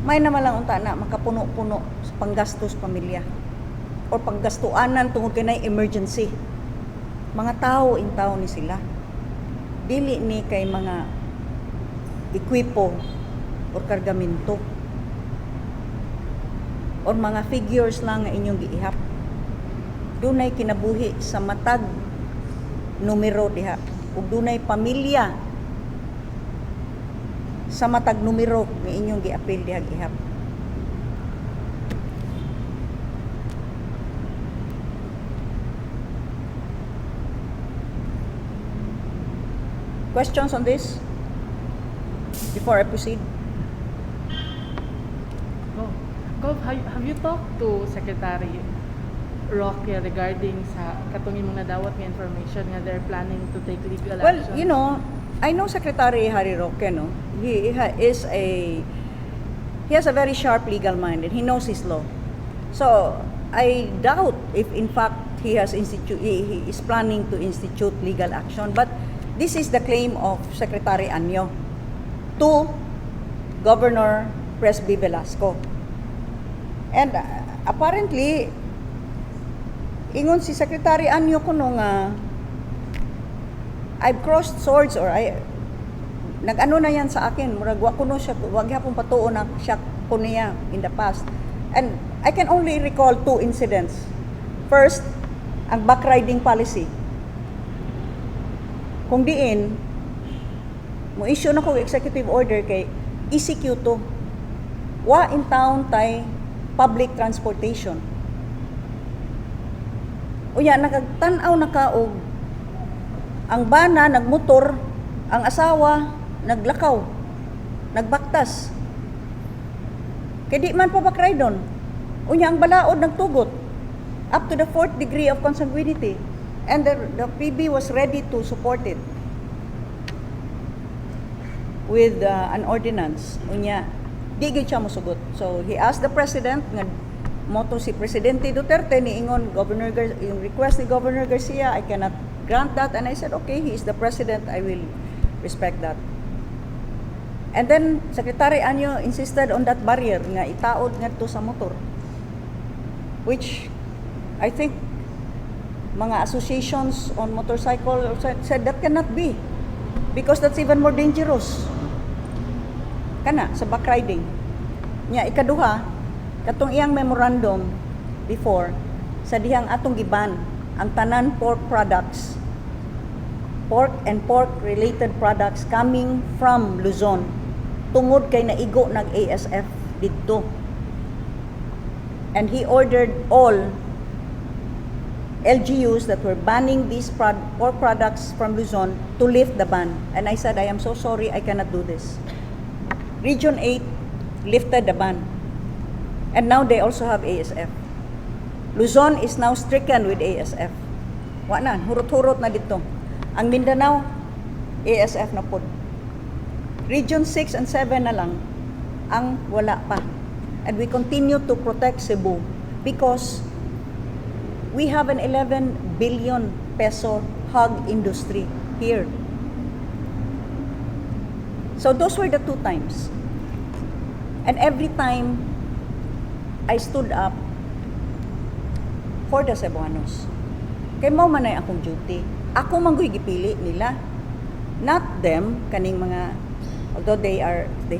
May naman lang unta na makapuno-puno sa panggastos pamilya or panggastuanan tungod kay naay emergency. Mga tao in tao ni sila. Dili ni kay mga ekwipo or kargaminto or mga figures lang nga inyong giihap. Dunay kinabuhi sa matag numero diha. ug dunay pamilya sa matag numero nga inyong giapil dihag ihap. Questions on this before I proceed? Go. Gov, have you talked to Secretary Roque regarding sa katong imong nadawat nga information nga they're planning to take legal Well, action? I know Secretary Harry Roque, no? He ha- is a he has a very sharp legal mind and he knows his law. So, I doubt if in fact he is planning to institute legal action, but this is the claim of Secretary Año to Governor Presby Velasco. And apparently, ingon si Secretary Año kuno nga I've crossed swords or I nag-ano na yan sa akin, murag wa kuno siya, wa gyapon patuo na siya kuno niya in the past. And I can only recall two incidents. First, ang backriding policy, kung diin mo issue na ko executive order kay ECQ to, wa in town tay public transportation. Unya nakagtan-aw na ka og ang bana nagmotor, ang asawa naglakaw, nagbaktas. Kay di man pa doon. Unya ang balaod nagtugot up to the fourth degree of consanguinity. And the PB was ready to support it with an ordinance. Unya, di gyud siya mosugot. So he asked the president nga moto si Presidente Duterte niingon yung request ni Governor Garcia, I cannot grant that. And I said, "Okay, he is the president, I will respect that." And then Secretary Año insisted on that barrier nga itaod ngadto sa motor, which I think mga associations on motorcycle said that cannot be because that's even more dangerous kana sa backriding nya. Ikaduha, katong iyang memorandum before sa dihang atong giban ang tanan pork products, pork and pork related products coming from Luzon tungod kay naigo nag ASF didto, and he ordered all LGUs that were banning these pork products from Luzon to lift the ban. And I said, "I am so sorry, I cannot do this." Region 8 lifted the ban. And now they also have ASF. Luzon is now stricken with ASF. Wa na, hurot-hurot na dito. Ang Mindanao, ASF na pod. Region 6 and 7 na lang ang wala pa. And we continue to protect Cebu because we have an 11 billion peso hog industry here. So those were the two times. And every time I stood up for the Cebuanos. Kay mao man ay akong duty. Ako man gud gipili nila. Not them, kaning mga, although they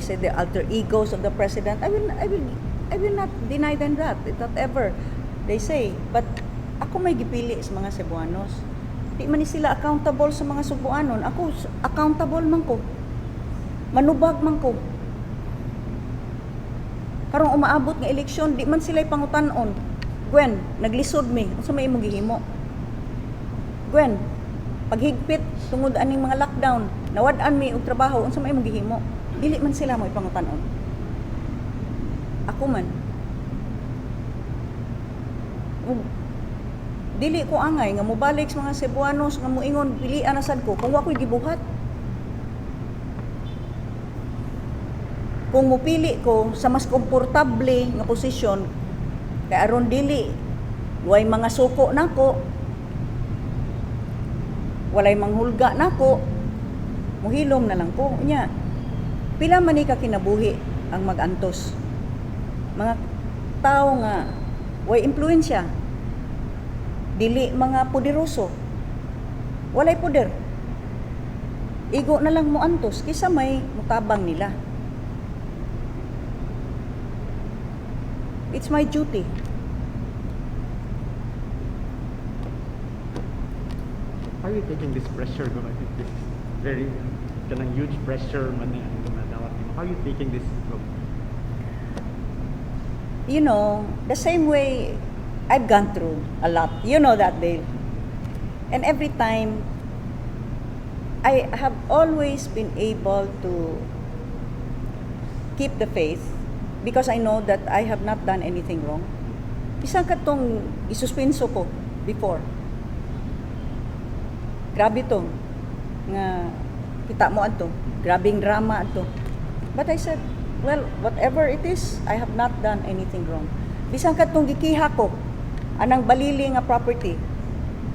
say the alter egos of the president, I will not deny them that. Not ever. They say, but ako may gipili sa mga Cebuanos. Di man ni sila accountable sa mga Sugbuanon. Ako accountable man ko. Manubag man ko. Karong umaabot nga eleksyon, di man sila pangutan-on. "Gwen, naglisod mi. Unsa may imong gihimo? Gwen, paghigpit tungod aning mga lockdown, nawad-an mi og trabaho, unsa may imong gihimo?" Dili man sila mo ipangutan-on. Ako man. Ug dili ko angay nga mobalik sa mga Cebuanos nga moingon pilian na sad ko kung wa ko'y gibuhat. Kung mupili ko sa mas komportable nga posisyon kay aron dili way mga suko nako, walay manghulga nako, muhilom na lang ko. Unya, pila man ni ka kinabuhi ang magantos? Mga tao nga way impluwensya, dili mga poderoso, walay poder, igo na lang mo antos kaysa may mutabang nila. It's my duty. How are you taking this pressure, Gov? I think this is very kanang huge pressure man ni ang nadawat nimo. How are you taking this, Gov? The same way I've gone through a lot. You know that, Dale. And every time, I have always been able to keep the faith because I know that I have not done anything wrong. Bisan katong isuspenso ko before. Grabe to. Nga kita mo adto. Grabing drama adto. But I said, "Well, whatever it is, I have not done anything wrong." Bisan katong gikiha ko anang Balili nga property.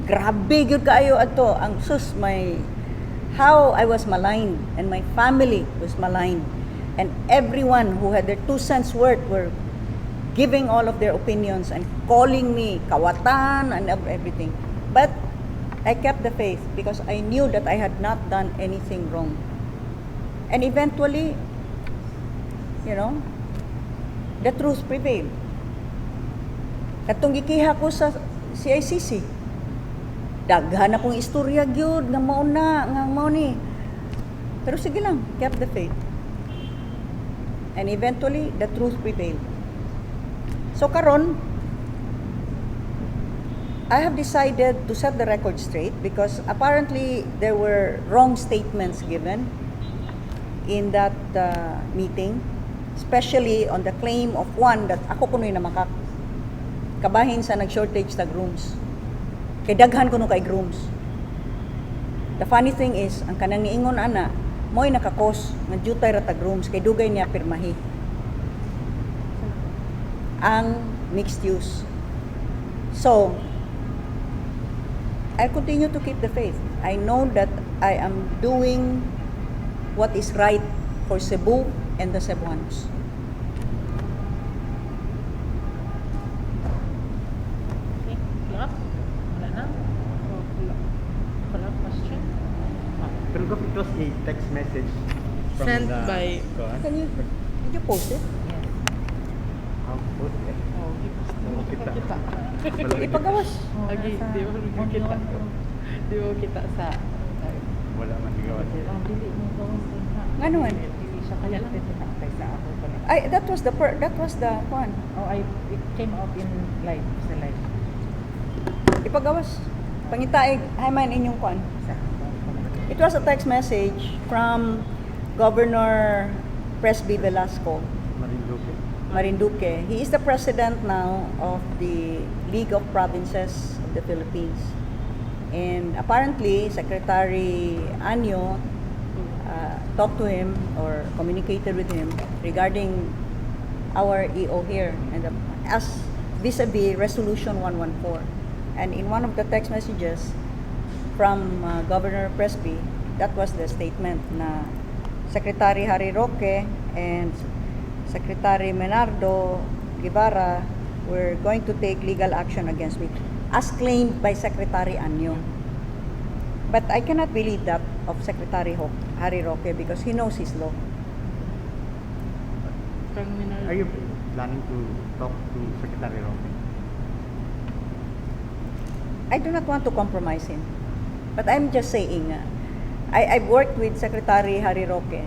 Grabe gyud kaayo adto ang sus my how I was maligned and my family was maligned and everyone who had their 2 cents worth were giving all of their opinions and calling me kawatan and everything. But I kept the faith because I knew that I had not done anything wrong. And eventually, the truth prevailed. Katong gikiha ko sa CICC, daghan akong istorya gyud nga mao na, nga mao ni. Pero sige lang, kept the faith. And eventually, the truth prevailed. So karon, I have decided to set the record straight because apparently there were wrong statements given in that meeting, especially on the claim of one that ako kuno'y namakak. Kabahin sa nag-shortage tag rooms. Kay daghan kuno kay rooms. The funny thing is, ang kanang niingon ana, mo'y naka-cause nga jutay ra tag rooms kay dugay niya pirmahi ang mixed use. So, I continue to keep the faith. I know that I am doing what is right for Cebu and the Cebuanos. Okay, follow up? Wala na? Oh, wala. Follow up question? Pero Gov, it was a text message from Sent the by- Kuan? Did you post it? Yes. How post it? Oh, Oo, kita. kita. Kita. Wala. Ipagawas. Oh, Agi, nasa di ba kita? onion. Di ba kita sa Wala man gigawas. Oh, dili mo gawas din ha. Ngano man? Dili siya connected na kay sa ako connected. Ay, that was the one. Oh, it came out in live, sa live. Ipagawas. Pangitaig, hay man inyong kwan. Sa ako connected. It was a text message from Governor Presby Velasco, Marinduque. Marinduque. He is the president now of the League of Provinces of the Philippines. And apparently, Secretary Año talked to him or communicated with him regarding our EO here and as vis-a-vis Resolution 114. And in one of the text messages from Governor Presby, that was the statement na Secretary Harry Roque and Secretary Menardo Guevarra were going to take legal action against me, as claimed by Secretary Año. But I cannot believe that of Secretary Harry Roque because he knows his law. Kang Menardo. Are you planning to talk to Secretary Roque? I do not want to compromise him. But I'm just saying, I've worked with Secretary Harry Roque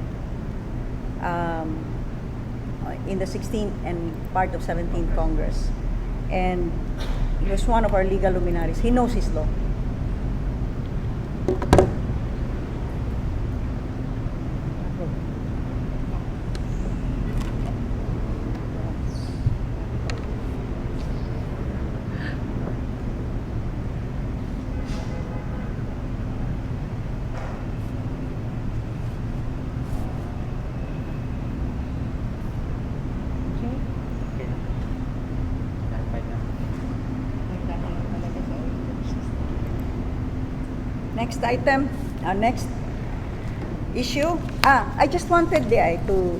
in the 16th and part of 17th Congress. And he was one of our legal luminaries. He knows his law. Ako. Okay. Okay na. Clarified na. Nagdahil talaga sa audience. Next item, next issue. Ah, I just wanted the ay to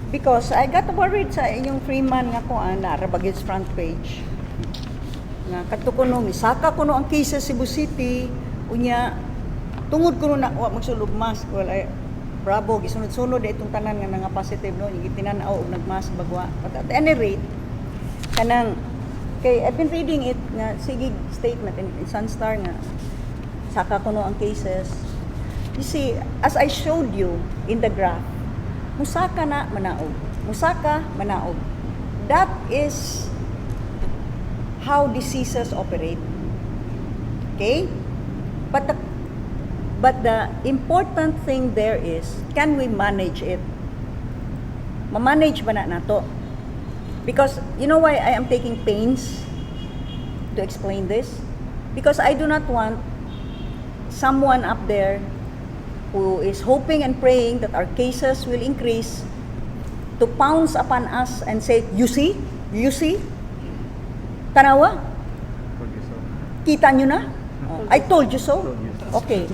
because I got worried sa inyong Freeman nga kuan na rabagid front page. Nga kadto kuno misaka kuno ang cases Cebu City, unya tungod kuno na wa magsulog mask. Well, ay, bravo, gisunod-sunod itong tanan nga nga positive, no, gitinan-aw og nagmask bagwa. But at any rate, kanang kay I've been reading it nga sige statement in Sunstar nga Saka kuno ang cases. You see, as I showed you in the graph, musaka na manaog. Musaka manaog. That is how diseases operate. Okay? But the important thing there is, can we manage it? Ma-manage ba na nato? Because, you know why I am taking pains to explain this? Because I do not want someone up there who is hoping and praying that our cases will increase to pounce upon us and say, "You see? You see? Tanawa? Told you so. Kita nyo na? Oh, I told you so." Told you so. Okay.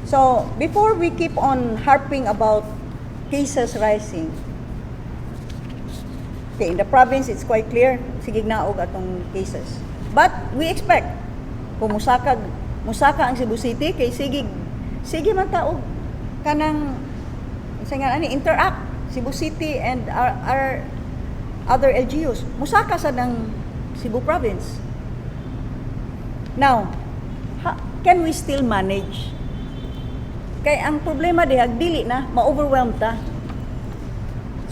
So, before we keep on harping about cases rising, okay, in the province, it's quite clear, sige naog atong cases. But we expect, kung musaka ang Cebu City, kay sige man ta og kanang, sa nga ani, interact, Cebu City and our other LGUs. Musaka sa ng Cebu Province. Now, can we still manage? Kay ang problema diha, dili na, ma-overwhelm ta.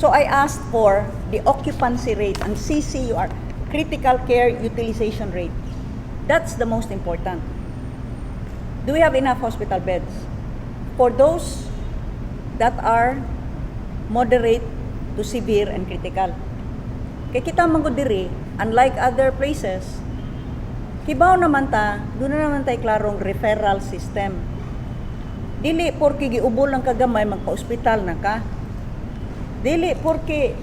So I asked for the occupancy rate, ang CCUR, critical care utilization rate. That's the most important. Do we have enough hospital beds for those that are moderate to severe and critical? Kay kita man gud diri, unlike other places, kibaw naman ta, duna naman tay klarong referral system. Dili porke giubo lang ka gamay, magpa-ospital na ka. Dili porke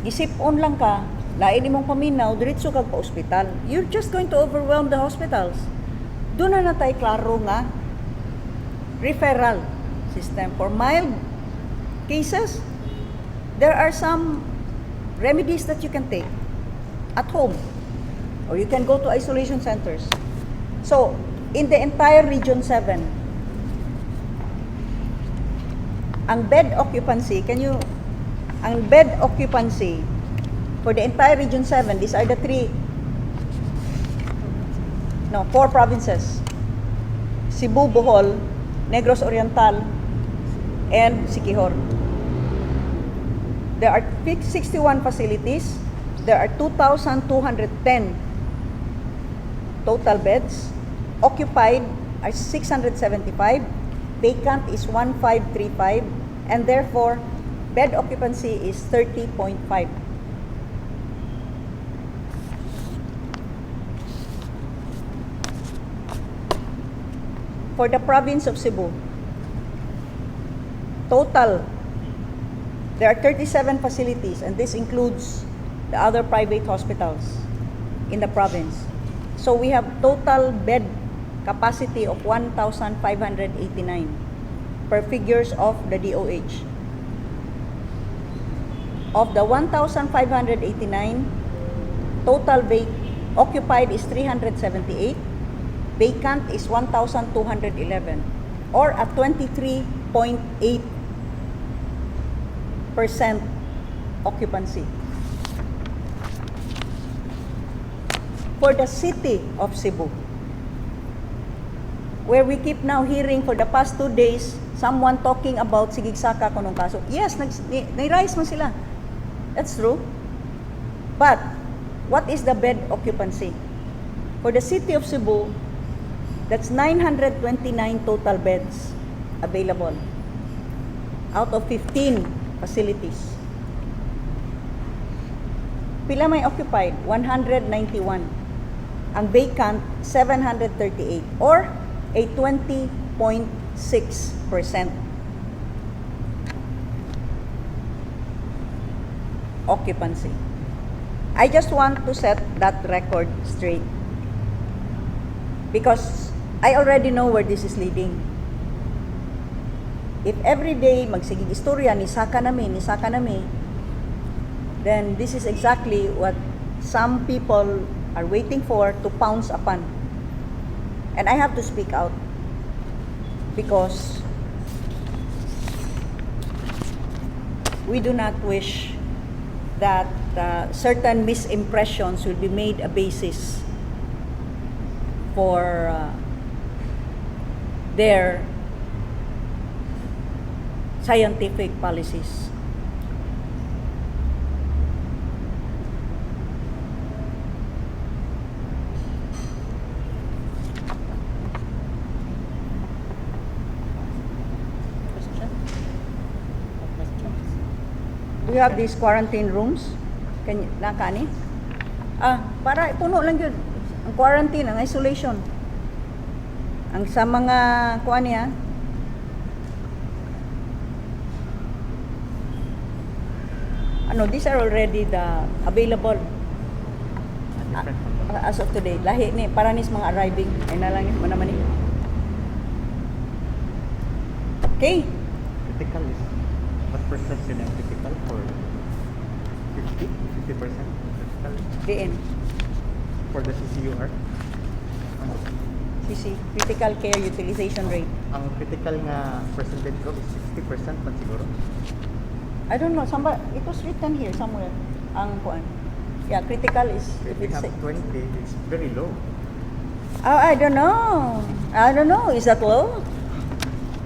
gisip-on lang ka, lain imong paminaw, diretso kag pa-ospital. You're just going to overwhelm the hospitals. Duna na tay klaro nga referral system. For mild cases, there are some remedies that you can take at home or you can go to isolation centers. So, in the entire Region 7, ang bed occupancy, ang bed occupancy for the entire Region 7, these are the three, no, four provinces, Cebu, Bohol, Negros Oriental, and Siquijor. There are 61 facilities. There are 2,210 total beds. Occupied are 675. Vacant is 1,535. And therefore, bed occupancy is 30.5. For the province of Cebu, total, there are 37 facilities, and this includes the other private hospitals in the province. So we have total bed capacity of 1,589 per figures of the DOH. Of the 1,589, total occupied is 378, vacant is 1,211, or at 23.8% occupancy. For the city of Cebu, where we keep now hearing for the past 2 days, someone talking about sigig saka kunong kaso. Yes, nag-rise man sila. That's true. But what is the bed occupancy? For the city of Cebu, that's 929 total beds available out of 15 facilities. Pila may occupied? 191. Ang vacant, 738 or a 20.6% occupancy. I just want to set that record straight because I already know where this is leading. If every day magsigig istorya, nisaka nami, nisaka nami, then this is exactly what some people are waiting for to pounce upon. And I have to speak out because we do not wish that certain misimpressions will be made a basis for their scientific policies. Question? No questions? Do you have these quarantine rooms? Can you, naka ni? Ah, para puno lang yun. Ang quarantine, ang isolation. Ang sa mga kuan niya. Ano, these are already the available Different from the as of today. Lahi ni para nis mga arriving. Ay na lang yun, mana man ni. Okay. Critical is what percent yun ang critical for 50? 50% critical Diin. for the CCUR? CC, critical care utilization rate. Ang critical nga percentage ko is 60% man siguro. I don't know, somebody, it was written here somewhere. Ang kuan. Yeah, critical is If we it's, have 20, it's very low. Oh, I don't know. I don't know. Is that low?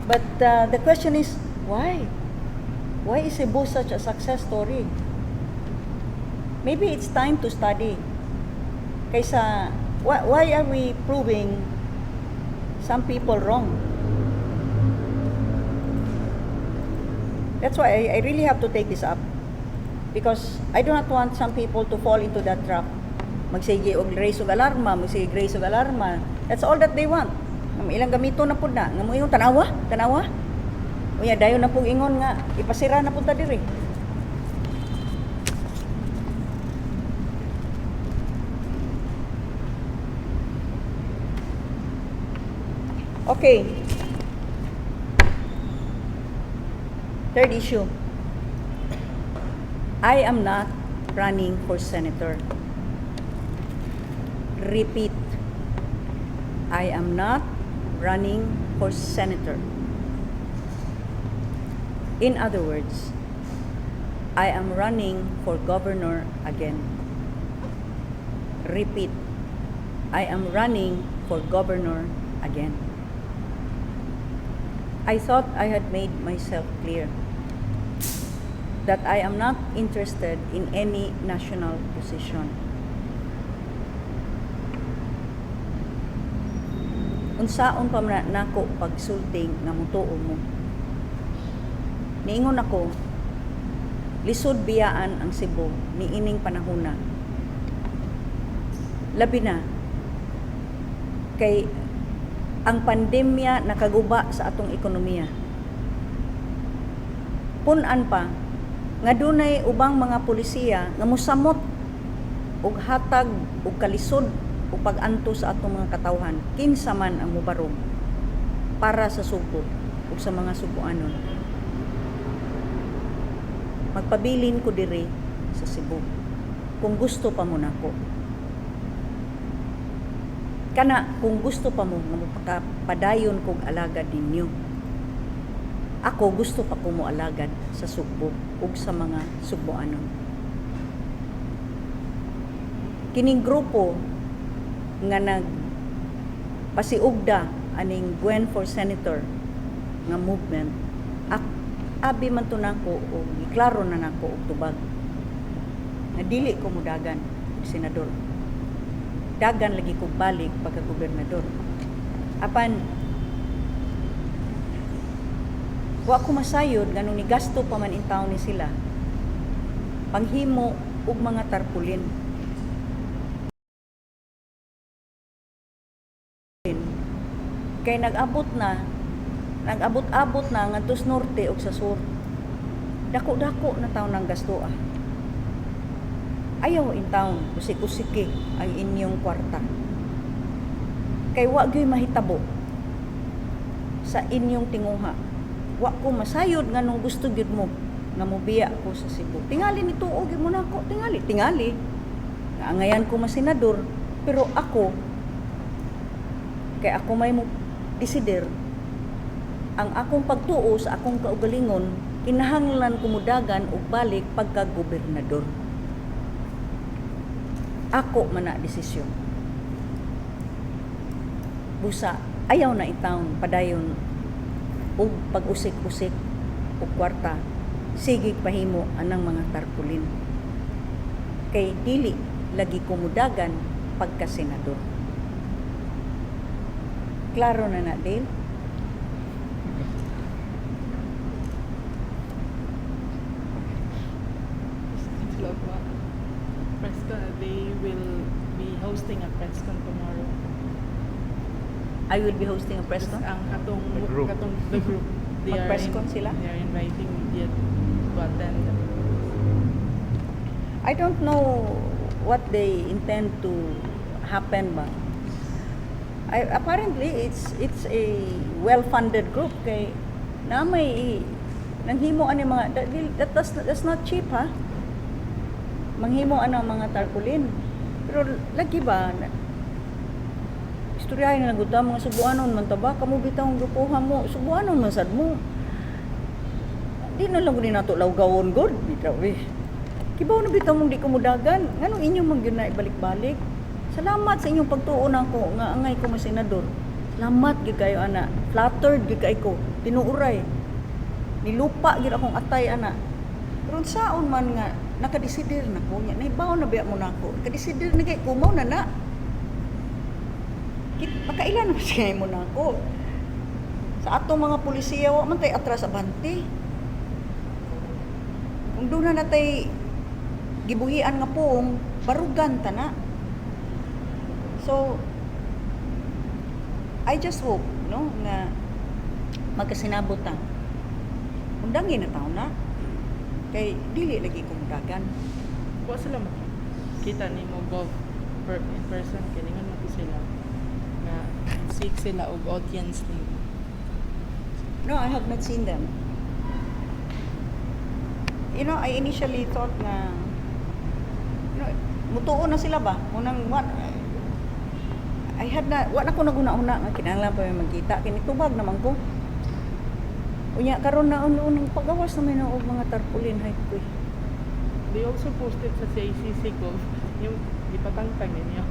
But the question is, why? Why is Cebu such a success story? Maybe it's time to study. Kaysa, why are we proving some people wrong? That's why I really have to take this up. Because I do not want some people to fall into that trap. Magsige og raise og alarma, magsige raise og alarma. That's all that they want. Nga ilang gamito na pud na. Nga moingon tanawa, tanawa. Unya dayon na pug ingon nga ipasira na pud ta diri. Okay. Third issue. I am not running for senator. Repeat. I am not running for senator. In other words, I am running for governor again. Repeat. I am running for governor again. I thought I had made myself clear that I am not interested in any national position. Unsaon pa man nako pagsulting nga mutuo mo. Niingon ako, lisod biyaan ang Cebu niining panahona. Labi na kay ang pandemya nakaguba sa atong ekonomiya. Pun-an pa nga dunay ubang mga polisiya nga mosamot og hatag og kalisod o pag-antos sa atong mga katawhan, kinsa man ang mobarog para sa Sugbo ug sa mga Sugboanon. Magpabilin ko diri sa Cebu kung gusto pa mo nako. Kana kung gusto pa mo nga mopakapadayon kog alagad ninyo. Ako gusto pa ko moalagad sa Sugbo ug sa mga Sugboanon. Kining grupo nga nagpasiugda aning Gwen for Senator nga movement, abi man to nako og giklaro na nako og tubag nga dili ko mudagan og senador. Dagan lagi kog balik pagka gobernador. Apan wa ko masayod nganong nigasto pa man intawon ni sila panghimo og mga tarpulin. Kay nag-abot-abot na ngadto sa norte ug sa sur. Dako-dako na taon ang gasto ah. Ayaw in town, kusik-kusiki ang inyong kwarta. Kay wa gyoy mahitabo sa inyong tinguha. Wa ko masayod nganong gusto gyud mo nga mobiya ko sa Cebu. Tingali ni tuo gyud mo nako, tingali, tingali. Naangayan ko masenador, pero ako kay ako may mo desider ang akong pagtuo sa akong kaugalingon, kinahanglan ko mudagan og balik pagka-gobernador. Ako man na desisyon. Busa, Ayaw na intawon padayon og pag-usik-usik og kwarta, sige pahimo anang mga tarpaulin. Kay dili lagi ko mudagan pagka senador. Klaro na na, Dale? Sila ba? Press con, they will be hosting a press con tomorrow. I will be hosting a press con. Ang katong The group. Katong the group. They are Mag-press con sila? They are inviting media to attend. I don't know what they intend to happen ba. Apparently it's a well-funded group kay na may nanghimo ani mga that's not cheap, ha. Manghimo ano ang mga tarpaulin. Pero lagi ba na, istoryahin na lang gud ta, mga Subuanon man ta ba, kamo bitaw ang grupoha mo, Subuanon man sad mo. Di na lang gud ni nato lawgawon gud, bitaw eh. Kibaw na bitaw mong di ko mudagan. Nganong inyo man gyud na ibalik-balik? Salamat sa inyong pagtuo nako nga angay ko mo senador. Salamat gyud kayo ana. Flattered gyud kay ko. Tinuuray. Nilupa gyud akong atay ana. Pero saon man nga nakadesidir na ko nya, nahibaw na biya mo nako. Nakadesidir na kay kumaw na na. Kit makailan man siya mo nako. Sa atong mga pulisiya wa man tay atras abante. Kung doon na natay gibuhian nga puong, barugan ta na. So, I just hope, no, nga magkasinabot ta. Undangin na taon na. Kay dili lagi kong dagan. Wa sila kita nimo, Gov, in person kay ningon mo to sila nga seek sila og audience nimo. No, I have not seen them. I initially thought na mutuo na sila ba? Unang what I had na wa na ko naguna-una nga kinahanglan pa may magkita, kini tubag naman ko. Unya karon na unang pagawas na may na og mga tarpaulin hay ko. They also posted sa CACC, Gov, yung gipatangtang ninyo.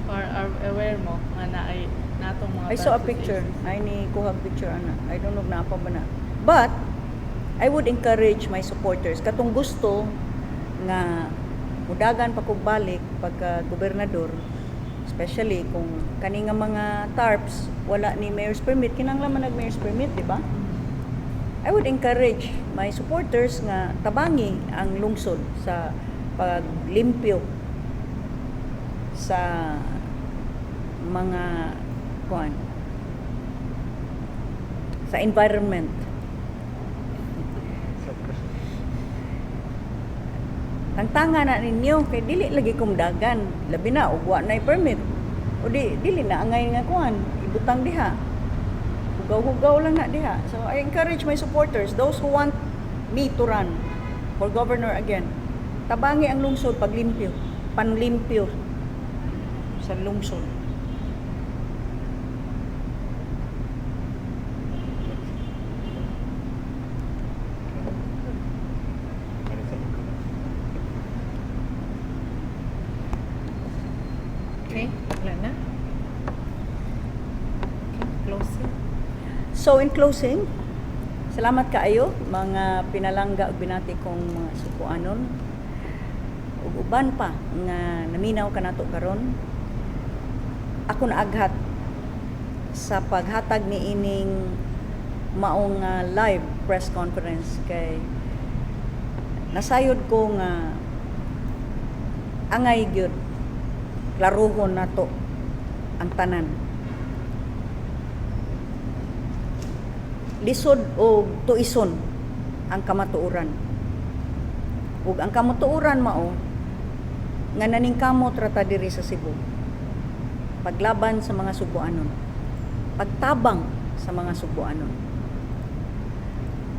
Or are aware mo nga naay natong mga I saw a tarps sa picture. CACC? I ni kuha picture ana. I don't know naa pa ba na. But I would encourage my supporters katong gusto nga mudagan pa kog balik pagka gobernador, especially kung kani nga mga tarps wala ni mayor's permit, kinahanglan man nag mayor's permit, di ba? I would encourage my supporters nga tabangi ang lungsod sa paglimpyo sa mga kuan sa environment. So, Tangtanga na ninyo kay dili lagi kumdagan, labi na og wa nay permit. O di dili na angay nga kuan, ibutang diha. Hugaw-hugaw lang na diha. So I encourage my supporters, those who want me to run for governor again. Tabangi ang lungsod paglimpyo, panlimpyo sa lungsod. Para sa likod. Okay, wala na. Okay, closing. So in closing, salamat kaayo mga pinalangga ug binati kong mga Sugboanon ug uban pa nga naminaw kanato karon. Ako naaghat sa paghatag ni ining maong live press conference kay nasayod ko nga angay gyud klaruhon nato ang tanan, lisod o tuison ang kamatuoran. Ug ang kamatuoran mao nga naningkamot ra ta diri sa Cebu. Paglaban sa mga Sugboanon. Pagtabang sa mga Sugboanon.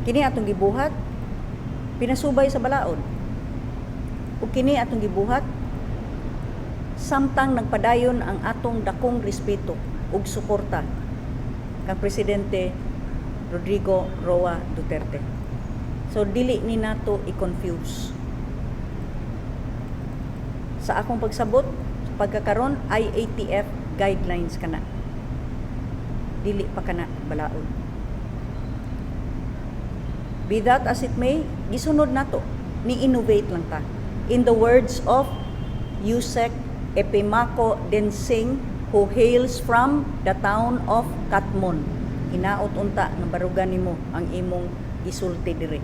Kini atong gibuhat pinasubay sa balaod. Ug kini atong gibuhat samtang nagpadayon ang atong dakong respeto ug suporta kang Presidente Rodrigo Roa Duterte. So dili ni nato i-confuse. Sa akong pagsabot, sa pagkakaron, IATF guidelines kana. Dili pa kana balaod. Be that as it may, gisunod nato, ni-innovate lang ta. In the words of Usec Epimaco Densing, who hails from the town of Katmon. Hinaot unta nga barugan nimo ang imong gisulti diri.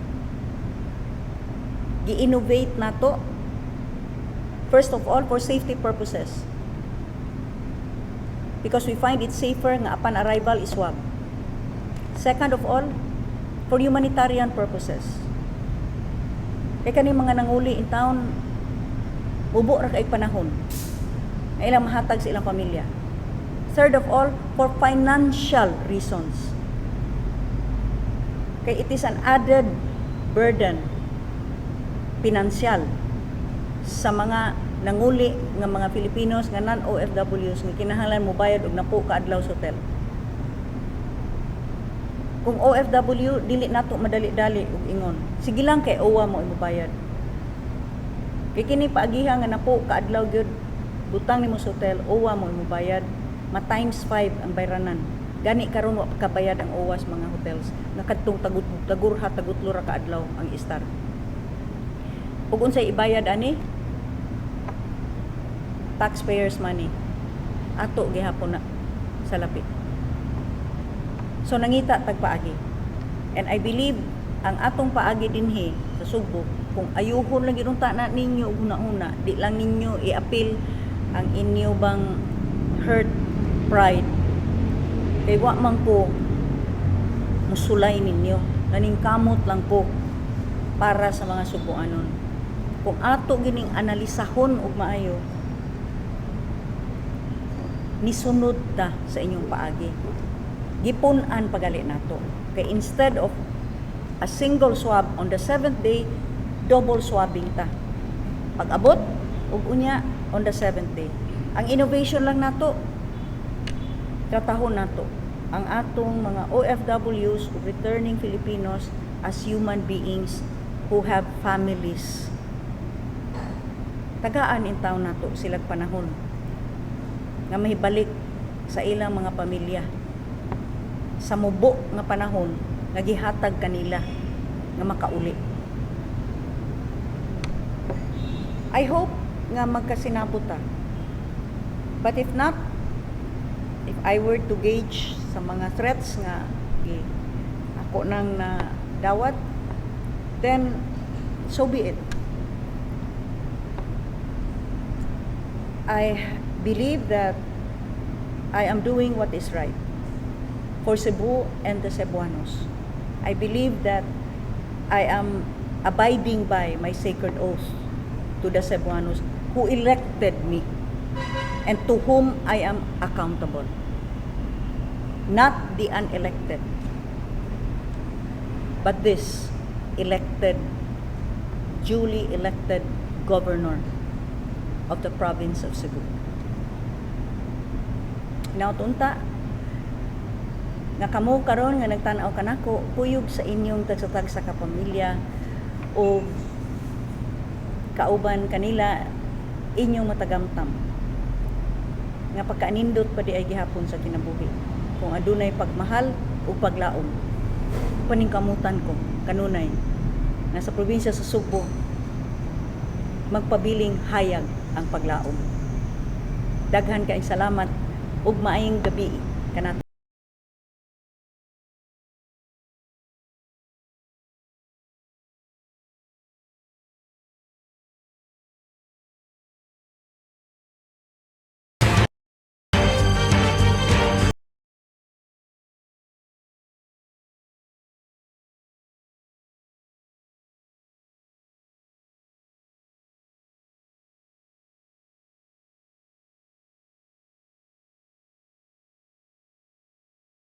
Gi-innovate nato, first of all, for safety purposes. Because we find it safer nga upon arrival iswab. Second of all, for humanitarian purposes. Kay kani mga nanguli in town, mubo ra kay panahon nga ilang mahatag sa ilang pamilya. Third of all, for financial reasons. Kay it is an added burden pinansyal sa mga nanguli nga mga Filipinos nga non-OFWs nga kinahanglan mobayad og napo ka adlaw sa hotel. Kung OFW, dili nato madali-dali og ingon. Sige lang kay OWWA mo imubayad. Kay kini paagiha nga napo ka adlaw gyud butang nimo sa hotel, OWWA mo imubayad, ma times 5 ang bayranan. Gani karon wa pa kabayad ang OWWA sa mga hotels nga kadtong tagut tagurha tagutlo ra ka adlaw ang istar. Ug unsay ibayad ani? Taxpayers' money. Ato gihapon na sa lapi. So nangita tag paagi. And I believe ang atong paagi dinhi sa Sugbo, kung ayuhon lang gyud unta na ninyo og huna-huna, di lang ninyo i-appeal ang inyo bang hurt pride. Kay wa man ko musulay ninyo, naningkamot lang ko para sa mga Subuanon. Kung ato gining analisahon og maayo, nisunod ta sa inyong paagi. Gipun-an pagali nato. Kay instead of a single swab on the seventh day, double swabbing ta. Pag-abot, ug unya on the seventh day. Ang innovation lang nato, tratahon nato ang atong mga OFWs ug returning Filipinos as human beings who have families. Tagaan in town nato silag panahon nga mahibalik sa ilang mga pamilya sa mubo nga panahon nga gihatag kanila nga makauli. I hope nga magkasinabot ta. But if not, if I were to gauge sa mga threats nga ako nang na dawat, then so be it. I believe that I am doing what is right for Cebu and the Cebuanos. I believe that I am abiding by my sacred oath to the Cebuanos who elected me and to whom I am accountable. Not the unelected, but this elected, duly elected governor of the province of Cebu. Now, tunta, nga kamo karon nga nagtan-aw kanako, kuyog sa inyong tagsa-tagsa ka pamilya o kauban kanila inyong matagamtam nga pagkaanindot pa di ay gihapon sa kinabuhi kung adunay pagmahal ug paglaom. Paningkamutan ko kanunay nga sa probinsya sa Sugbo magpabiling hayag ang paglaom. Daghan kaayong salamat ug maayong gabi kanato.